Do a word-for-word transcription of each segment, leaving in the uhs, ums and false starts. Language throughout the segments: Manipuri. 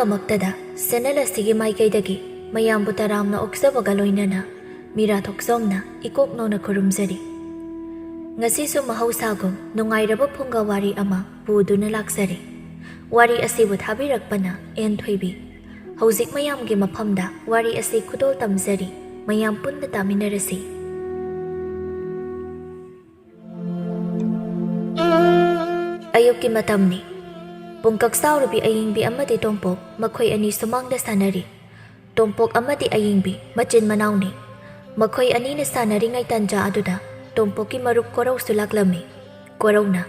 ꯃꯛꯇꯗ ꯆꯦꯅꯦꯜ ꯑꯁꯤꯒꯤ ꯃꯥꯏꯀꯩꯗꯒꯤ ꯃꯌꯥꯝꯕꯨ ꯇꯔꯥꯝꯅ ꯑꯣꯛꯆꯕꯒ ꯂꯣꯏꯅꯅ ꯃꯤꯔꯥ ꯊꯣꯛꯆꯣꯝꯅ ꯏꯀꯣꯛ ꯅꯧꯅ ꯈꯨꯔꯨꯝꯖꯔꯤ꯫ ꯉꯁꯤꯁꯨ ꯃꯍꯧꯁꯥꯒꯨꯝ ꯅꯨꯡꯉꯥꯏꯔꯕ ꯐꯨꯡꯒꯥ ꯋꯥꯔꯤ ꯑꯃ ꯄꯨꯗꯨꯅ ꯂꯥꯛꯆꯔꯤ꯫ ꯋꯥꯔꯤ ꯑꯁꯤꯕꯨ ꯊꯥꯕꯤꯔꯛꯄꯅ ꯑꯦꯟ ꯊꯣꯏꯕꯤ꯫ ꯍꯧꯖꯤꯛ ꯃꯌꯥꯝꯒꯤ ꯃꯐꯝꯗ ꯋꯥꯔꯤ ꯑꯁꯤ ꯈꯨꯗꯣꯜ ꯇꯝꯖꯔꯤ, ꯃꯌꯥꯝ ꯄꯨꯟꯅ ꯇꯥꯃꯤꯟꯅꯔꯁꯤ꯫ ꯑꯌꯨꯛꯀꯤ ꯃꯇꯝꯅꯤ꯫ ꯄꯨꯡꯀꯛ ꯆꯥꯎꯔꯕꯤ ꯑꯌꯤꯡꯕꯤ ꯑꯃꯗꯤ ꯇꯣꯝꯄꯣꯛ ꯃꯈꯣꯏ ꯑꯅꯤ ꯁꯨꯃꯥꯡꯗ ꯁꯥꯟꯅꯔꯤ꯫ ꯇꯣꯝꯄꯣꯛ ꯑꯃꯗꯤ ꯑꯌꯤꯡꯕꯤ ꯃꯆꯤꯟ ꯃꯅꯥꯎꯅꯤ꯫ ꯃꯈꯣꯏ ꯑꯅꯤꯅ ꯁꯥꯟꯅꯔꯤꯉꯩ ꯇꯟꯖꯥ ꯑꯗꯨꯗ ꯇꯣꯝꯄꯣꯛꯀꯤ ꯃꯔꯨꯞ ꯀꯣꯔꯧꯁꯨ ꯂꯥꯛꯂꯝꯃꯤ꯫ ꯀꯣꯔꯧꯅ,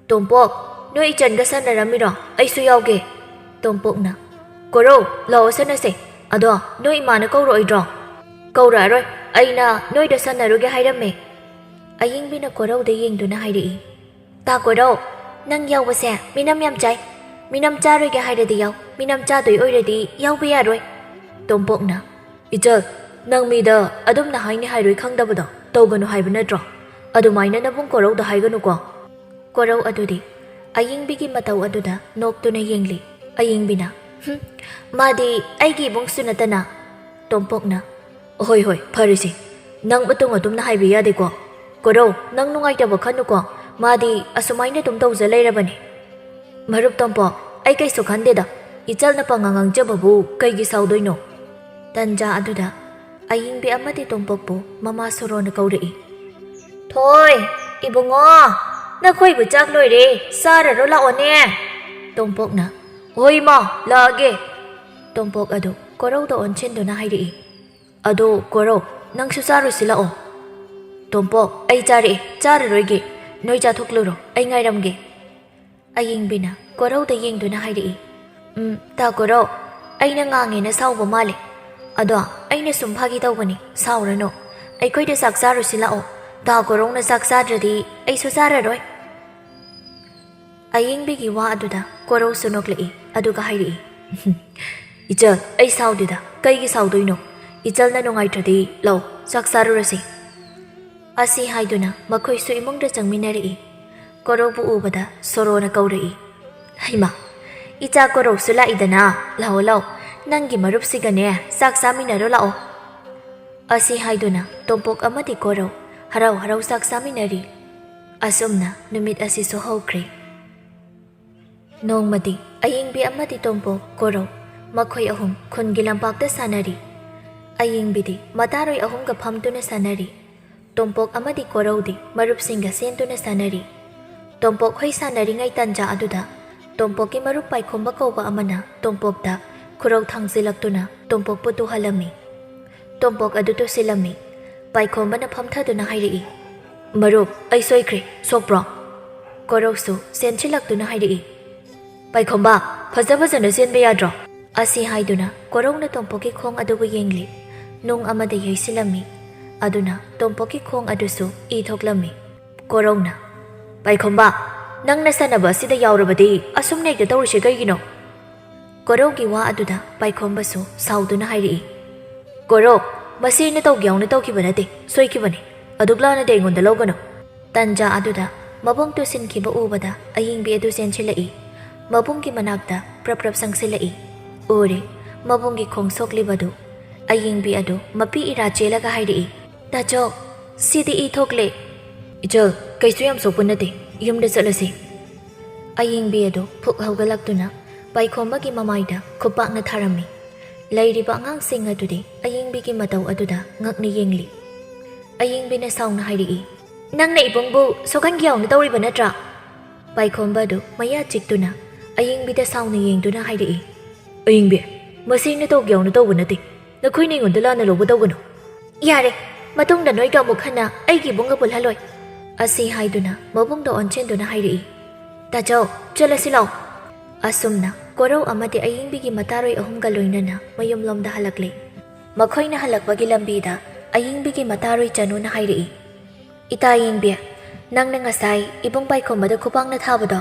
"ꯇꯣꯝꯄꯣꯛ, ꯅꯣꯏ ꯏꯆꯟꯒ ꯁꯥꯟꯅꯔꯝꯃꯤꯔꯣ? ꯑꯩꯁꯨ ꯌꯥꯎꯒꯦ꯫" ꯇꯣꯝꯄꯣꯛꯅ, "ꯀꯣꯔꯧ, ꯂꯥꯛꯑꯣ ꯁꯥꯟꯅꯁꯦ꯫ ꯑꯗꯣ ꯅꯣꯏ ꯏꯃꯥꯅ ꯀꯧꯔꯛꯑꯣꯏꯗ꯭ꯔꯣ?" "ꯀꯧꯔꯛꯑꯔꯣꯏ꯫ ꯑꯩꯅ ꯅꯣꯏꯗ ꯁꯥꯟꯅꯔꯨꯒꯦ ꯍꯥꯏꯔꯝꯃꯦ꯫" ꯑꯌꯤꯡꯕꯤꯅ ꯀꯣꯔꯧꯗ ꯌꯦꯡꯗꯨꯅ ꯍꯥꯏꯔꯛꯏ꯫ "ꯇꯥ ꯀꯣꯔꯧ, ꯅꯪ ꯌꯥꯎꯕꯁꯦ ꯃꯤꯅꯝ ꯌꯥꯝ ꯆꯥꯏ꯫ ꯃꯤꯅꯝ ꯆꯥꯔꯣꯏꯒꯦ ꯍꯥꯏꯔꯗꯤ ꯌꯥꯎ, ꯃꯤꯅꯝ ꯆꯥꯗꯣꯏ ꯑꯣꯏꯔꯗꯤ ꯌꯥꯎꯕ ꯌꯥꯔꯣꯏ꯫" ꯇꯣꯝꯄꯣꯛꯅ, "ꯏꯆꯜ, ꯅꯪ ꯃꯤꯗ ꯑꯗꯨꯝꯅ ꯍꯥꯏꯅꯤ ꯍꯥꯏꯔꯣꯏ ꯈꯪꯗꯕꯗꯣ ꯇꯧꯒꯅꯨ ꯍꯥꯏꯕ ꯅꯠꯇ꯭ꯔꯣ? ꯑꯗꯨꯃꯥꯏꯅ ꯅꯕꯨꯡ ꯀꯣꯔꯧꯗ ꯍꯥꯏꯒꯅꯨꯀꯣ꯫" ꯀꯣꯔꯧ ꯑꯗꯨꯗꯤ ꯑꯌꯤꯡꯕꯤꯒꯤ ꯃꯇꯧ ꯑꯗꯨꯗ ꯅꯣꯛꯇꯨꯅ ꯌꯦꯡꯂꯤ꯫ ꯑꯌꯤꯡꯕꯤꯅ, "ꯍꯨꯝ, ꯃꯥꯗꯤ ꯑꯩꯒꯤ ꯏꯕꯨꯡꯁꯨ ꯅꯠꯇꯅ꯫" ꯇꯣꯝꯄꯣꯛꯅ, "ꯍꯣꯏ ꯍꯣꯏ, ꯐꯔꯦꯁꯦ꯫ ꯅꯪ ꯃꯇꯨꯡ ꯑꯗꯨꯝꯅ ꯍꯥꯏꯕ ꯌꯥꯗꯦꯀꯣ꯫ ꯀꯣꯔꯧ, ꯅꯪ ꯅꯨꯡꯉꯥꯏꯇꯕ ꯈꯟꯅꯨꯀꯣ꯫ ꯃꯥꯗꯤ ꯑꯁꯨꯃꯥꯏꯅ ꯑꯗꯨꯝ ꯇꯧꯖ ꯂꯩꯔꯕꯅꯦ꯫" "ꯃꯔꯨꯞ ꯇꯣꯝꯄꯣꯛ, ꯑꯩ ꯀꯩꯁꯨ ꯈꯟꯗꯦꯗ꯫ ꯏꯆꯜꯅ ꯄꯉꯥꯡ ꯉꯥꯡꯖꯕꯕꯨ ꯀꯩꯒꯤ ꯁꯥꯎꯗꯣꯏꯅꯣ?" ꯇꯟꯖꯥ ꯑꯗꯨꯗ ꯑꯌꯤꯡꯕꯤ ꯑꯃꯗꯤ ꯇꯣꯝꯄꯣꯛꯄꯨ ꯃꯃꯥ ꯁꯣꯔꯣꯅ ꯀꯧꯔꯛꯏ꯫ "ꯊꯣꯏ, ꯏꯕꯨꯡꯉꯣ, ꯅꯈꯣꯏꯕꯨ ꯆꯥꯛ ꯂꯣꯏꯔꯦ, ꯆꯥꯔꯔꯣ ꯂꯥꯛꯑꯣꯅꯦ꯫" ꯇꯣꯝꯄꯣꯛꯅ, "ꯍꯣꯏ ꯏꯃꯥ, ꯂꯥꯛꯑꯒꯦ꯫" ꯇꯣꯝꯄꯣꯛ ꯑꯗꯨ ꯀꯣꯔꯧꯗ ꯑꯣꯟꯁꯤꯟꯗꯨꯅ ꯍꯥꯏꯔꯛꯏ꯫ "ꯑꯗꯣ ꯀꯣꯔꯧ, ꯅꯪꯁꯨ ꯆꯥꯔꯨꯁꯤ ꯂꯥꯛꯑꯣ꯫" "ꯇꯣꯝꯄꯣꯛ, ꯑꯩ ꯆꯥꯔꯛꯑꯦ, ꯆꯥꯔꯔꯣꯏꯒꯦ꯫ ꯅꯣꯏ ꯆꯥꯊꯣꯛꯂꯨꯔꯣ, ꯑꯩ ꯉꯥꯏꯔꯝꯒꯦ꯫" ꯑꯌꯤꯡꯕꯤꯅ ꯀꯣꯔꯧꯗ ꯌꯦꯡꯗꯨꯅ ꯍꯥꯏꯔꯛꯏ꯫ "ꯎꯝ, ꯇꯥ ꯀꯣꯔꯧ, ꯑꯩꯅ ꯉꯥꯡꯉꯦꯅ ꯁꯥꯎꯕ ꯃꯥꯜꯂꯦ꯫ ꯑꯗꯣ ꯑꯩꯅ ꯁꯨꯝ ꯐꯥꯒꯤ ꯇꯧꯕꯅꯤ, ꯁꯥꯎꯔꯅꯨ꯫ ꯑꯩꯈꯣꯏꯗ ꯆꯥꯛ ꯆꯥꯔꯨꯁꯤ ꯂꯥꯛꯑꯣ꯫ ꯇꯥ ꯀꯣꯔꯧꯅ ꯆꯥꯛ ꯆꯥꯗ꯭ꯔꯗꯤ ꯑꯩꯁꯨ ꯆꯥꯔꯔꯣꯏ꯫" ꯑꯌꯤꯡꯕꯤꯒꯤ ꯋꯥ ꯑꯗꯨꯗ ꯀꯣꯔꯧꯁꯨ ꯅꯣꯛꯂꯛꯏ, ꯑꯗꯨꯒ ꯍꯥꯏꯔꯛꯏ, "ꯏꯆꯜ, ꯑꯩ ꯁꯥꯎꯗꯦꯗ, ꯀꯩꯒꯤ ꯁꯥꯎꯗꯣꯏꯅꯣ? ꯏꯆꯜꯅ ꯅꯨꯡꯉꯥꯏꯇ꯭ꯔꯗꯤ ꯂꯥꯛꯑꯣ, ꯆꯥꯛ ꯆꯥꯔꯨꯔꯁꯤ꯫" ꯑꯁꯤ ꯍꯥꯏꯗꯨꯅ ꯃꯈꯣꯏꯁꯨ ꯏꯃꯨꯡꯗ ꯆꯪꯃꯤꯟꯅꯔꯛꯏ꯫ ꯀꯣꯔꯧꯕꯨ ꯎꯕꯗ ꯁꯣꯔꯣꯅ ꯀꯧꯔꯛꯏ, "ꯍꯩꯃꯥ, "ꯏꯆꯥ ꯀꯣꯔꯧꯁꯨ ꯂꯥꯛꯏꯗꯅ, ꯂꯥꯛꯑꯣ ꯂꯥꯛꯑꯣ, ꯅꯪꯒꯤ ꯃꯔꯨꯞꯁꯤꯒꯅꯦ ꯆꯥꯛ ꯆꯥꯃꯤꯟꯅꯔꯣ ꯂꯥꯛꯑꯣ"꯫ ꯑꯁꯤ ꯍꯥꯏꯗꯨꯅ ꯇꯣꯝꯄꯣꯛ ꯑꯃꯗꯤ ꯀꯣꯔꯧ ꯍꯔꯥꯎ ꯍꯔꯥꯎ ꯆꯥꯛ ꯆꯥꯃꯤꯟꯅꯔꯤ꯫ ꯑꯁꯨꯝꯅ ꯅꯨꯃꯤꯠ ꯑꯁꯤꯁꯨ ꯍꯧꯈ꯭ꯔꯦ꯫ ꯅꯣꯡꯃꯗꯤ ꯑꯌꯤꯡꯕꯤ ꯑꯃꯗꯤ ꯇꯣꯝꯄꯣꯛ, ꯀꯣꯔꯧ ꯃꯈꯣꯏ ꯑꯍꯨꯝ ꯈꯨꯟꯒꯤ ꯂꯝꯄꯥꯛꯇ ꯁꯥꯟꯅꯔꯤ꯫ ꯑꯌꯤꯡꯕꯤꯗꯤ ꯃꯇꯥꯔꯣꯏ ꯑꯍꯨꯝꯒ ꯐꯝꯗꯨꯅ ꯁꯥꯟꯅꯔꯤ꯫ ꯇꯣꯝꯄꯣꯛ ꯑꯃꯗꯤ ꯀꯣꯔꯧꯗꯤ ꯃꯔꯨꯞꯁꯤꯡꯒ ꯆꯦꯟꯗꯨꯅ ꯁꯥꯟꯅꯔꯤ꯫ ꯇꯣꯝꯄꯣꯛ ꯍꯣꯏ ꯁꯥꯟꯅꯔꯤꯉꯩ ꯇꯟꯖꯥ ꯑꯗꯨꯗ ꯇꯣꯝꯄꯣꯛꯀꯤ ꯃꯔꯨꯞ ꯄꯥꯏꯈꯣꯝꯕ ꯀꯧꯕ ꯑꯃꯅ ꯇꯣꯝꯄꯣꯛꯇ ꯈꯨꯔꯧ ꯊꯥꯡꯖꯤꯜꯂꯛꯇꯨꯅ ꯇꯣꯝꯄꯣꯛꯄꯨ ꯇꯨꯍꯜꯂꯝꯃꯤ꯫ ꯇꯣꯝꯄꯣꯛ ꯑꯗꯨ ꯇꯨꯁꯤꯜꯂꯝꯃꯤ꯫ ꯄꯥꯏꯈꯣꯝꯕꯅ ꯐꯝꯊꯗꯨꯅ ꯍꯥꯏꯔꯛꯏ, "ꯃꯔꯨꯞ, ꯑꯩ ꯁꯣꯏꯈ꯭ꯔꯦ, ꯁꯣꯛꯄ꯭ꯔꯣ?" ꯀꯣꯔꯧꯁꯨ ꯆꯦꯟꯁꯤꯜꯂꯛꯇꯨꯅ ꯍꯥꯏꯔꯛꯏ, "ꯄꯥꯏꯈꯣꯝꯕ, ꯐꯖ ꯐꯖꯅ ꯆꯦꯟꯕ ꯌꯥꯗ꯭ꯔꯣ?" ꯑꯁꯤ ꯍꯥꯏꯗꯨꯅ ꯀꯣꯔꯧꯅ ꯇꯣꯝꯄꯣꯛꯀꯤ ꯈꯣꯡ ꯑꯗꯨꯕꯨ ꯌꯦꯡꯂꯤ꯫ ꯅꯨꯡ ꯑꯃꯗ ꯌꯩꯁꯤꯜꯂꯝꯃꯤ꯫ ꯑꯗꯨꯅ ꯇꯣꯝꯄꯣꯛꯀꯤ ꯈꯣꯡ ꯑꯗꯨꯁꯨ ꯏ ꯊꯣꯛꯂꯝꯃꯤ꯫ ꯀꯣꯔꯧꯅ, "ꯄꯥꯏꯈꯣꯝꯕ, ꯅꯪꯅ ꯁꯥꯟꯅꯕ ꯑꯁꯤꯗ ꯌꯥꯎꯔꯕꯗꯤ ꯑꯁꯨꯝ ꯅꯦꯛꯇ ꯇꯧꯔꯤꯁꯦ ꯀꯩꯒꯤꯅꯣ?" ꯀꯣꯔꯧꯒꯤ ꯋꯥ ꯑꯗꯨꯗ ꯄꯥꯏꯈꯣꯝꯕꯁꯨ ꯁꯥꯎꯗꯨꯅ ꯍꯥꯏꯔꯛꯏ, "ꯀꯣꯔꯧ, ꯃꯁꯤ ꯑꯩꯅ ꯇꯧꯒꯦ ꯌꯥꯎꯅ ꯇꯧꯈꯤꯕ ꯅꯠꯇꯦ, ꯁꯣꯏꯈꯤꯕꯅꯤ꯫ ꯑꯗꯨꯛ ꯂꯥꯟꯅꯗꯤ ꯑꯩꯉꯣꯟꯗ ꯂꯧꯒꯅꯨ"꯫ ꯇꯟꯖꯥ ꯑꯗꯨꯗ ꯃꯕꯨꯡ ꯇꯨꯁꯤꯟꯈꯤꯕ ꯎꯕꯗ ꯑꯌꯤꯡꯕꯤ ꯑꯗꯨ ꯆꯦꯟꯁꯤꯜꯂꯛꯏ꯫ ꯃꯕꯨꯡꯒꯤ ꯃꯅꯥꯛꯇ ꯄ꯭ꯔꯞ ꯄ꯭ꯔꯞ ꯆꯪꯁꯤꯜꯂꯛꯏ꯫ ꯎꯔꯦ, ꯃꯕꯨꯡꯒꯤ ꯈꯣꯡ ꯁꯣꯛꯂꯤꯕꯗꯨ꯫ ꯑꯌꯤꯡꯕꯤ ꯑꯗꯨ ꯃꯄꯤ ꯏꯔꯥ ꯆꯦꯜꯂꯒ ꯍꯥꯏꯔꯛꯏ, "ꯇꯥꯆꯧ, ꯁꯤꯗꯤ ꯏ ꯊꯣꯛꯂꯦ"꯫ "ꯏꯆꯜ, ꯀꯩꯁꯨ ꯌꯥꯝ ꯁꯣꯛꯄ ꯅꯠꯇꯦ, ꯌꯨꯝꯗ ꯆꯠꯂꯁꯤ"꯫ ꯑꯌꯤꯡꯕꯤ ꯑꯗꯨ ꯐꯨꯛ ꯍꯧꯒꯠꯂꯛꯇꯨꯅ ꯄꯥꯏꯈꯣꯝꯕꯒꯤ ꯃꯃꯥꯏꯗ ꯈꯨꯄꯥꯛꯅ ꯊꯥꯔꯝꯃꯤ꯫ ꯂꯩꯔꯤꯕ ꯑꯉꯥꯡꯁꯤꯡ ꯑꯗꯨꯗꯤ ꯑꯌꯤꯡꯕꯤꯒꯤ ꯃꯇꯧ ꯑꯗꯨꯗ ꯉꯛꯅ ꯌꯦꯡꯂꯤ꯫ ꯑꯌꯤꯡꯕꯤꯅ ꯁꯥꯎꯅ ꯍꯥꯏꯔꯛꯏ, "ꯅꯪꯅ ꯏꯕꯨꯡꯕꯨ ꯁꯣꯛꯍꯟꯒꯦ ꯌꯥꯎꯅ ꯇꯧꯔꯤꯕ ꯅꯠꯇ꯭ꯔꯥ?" ꯄꯥꯏꯈꯣꯝꯕ ꯑꯗꯨ ꯃꯌꯥ ꯆꯤꯛꯇꯨꯅ ꯑꯌꯤꯡꯕꯤꯗ ꯁꯥꯎꯅ ꯌꯦꯡꯗꯨꯅ ꯍꯥꯏꯔꯛꯏ, "ꯑꯌꯤꯡꯕꯤ, ꯃꯁꯤ ꯑꯩꯅ ꯇꯧꯒꯦ ꯌꯥꯎꯅ ꯇꯧꯕ ꯅꯠꯇꯦ꯫ ꯅꯈꯣꯏꯅ ꯑꯩꯉꯣꯟꯗ ꯂꯥꯟꯅ ꯂꯧꯕ ꯇꯧꯒꯅꯨ"꯫ "ꯌꯥꯔꯦ, ꯃꯇꯨꯡꯗ ꯅꯣꯏꯒ ꯑꯃꯨꯛ ꯍꯟꯅ ꯑꯩꯒꯤ ꯏꯕꯨꯡꯒ ꯄꯨꯜꯍꯜꯂꯣꯏ"꯫ ꯑꯁꯤ ꯍꯥꯏꯗꯨꯅ ꯃꯕꯨꯡꯗ ꯑꯣꯟꯁꯤꯟꯗꯨꯅ ꯍꯥꯏꯔꯛꯏ, "ꯇꯥꯆꯧ, ꯆꯠꯂꯁꯤ ꯂꯥꯛꯑꯣ"꯫ ꯑꯁꯨꯝꯅ ꯀꯣꯔꯧ ꯑꯃꯗꯤ ꯑꯌꯤꯡꯕꯤꯒꯤ ꯃꯇꯥꯔꯣꯏ ꯑꯍꯨꯝꯒ ꯂꯣꯏꯅꯅ ꯃꯌꯨꯝꯂꯣꯝꯗ ꯍꯜꯂꯛꯂꯦ꯫ ꯃꯈꯣꯏꯅ ꯍꯜꯂꯛꯄꯒꯤ ꯂꯝꯕꯤꯗ ꯑꯌꯤꯡꯕꯤꯒꯤ ꯃꯇꯥꯔꯣꯏ ꯆꯅꯨꯅ ꯍꯥꯏꯔꯛꯏ, "ꯏꯇꯥ ꯑꯌꯤꯡꯕꯤ, ꯅꯪꯅ ꯉꯁꯥꯏ ꯏꯕꯨꯡ ꯄꯥꯏꯈꯣꯝꯕꯗ ꯈꯨꯄꯥꯛꯅ ꯊꯥꯕꯗꯣ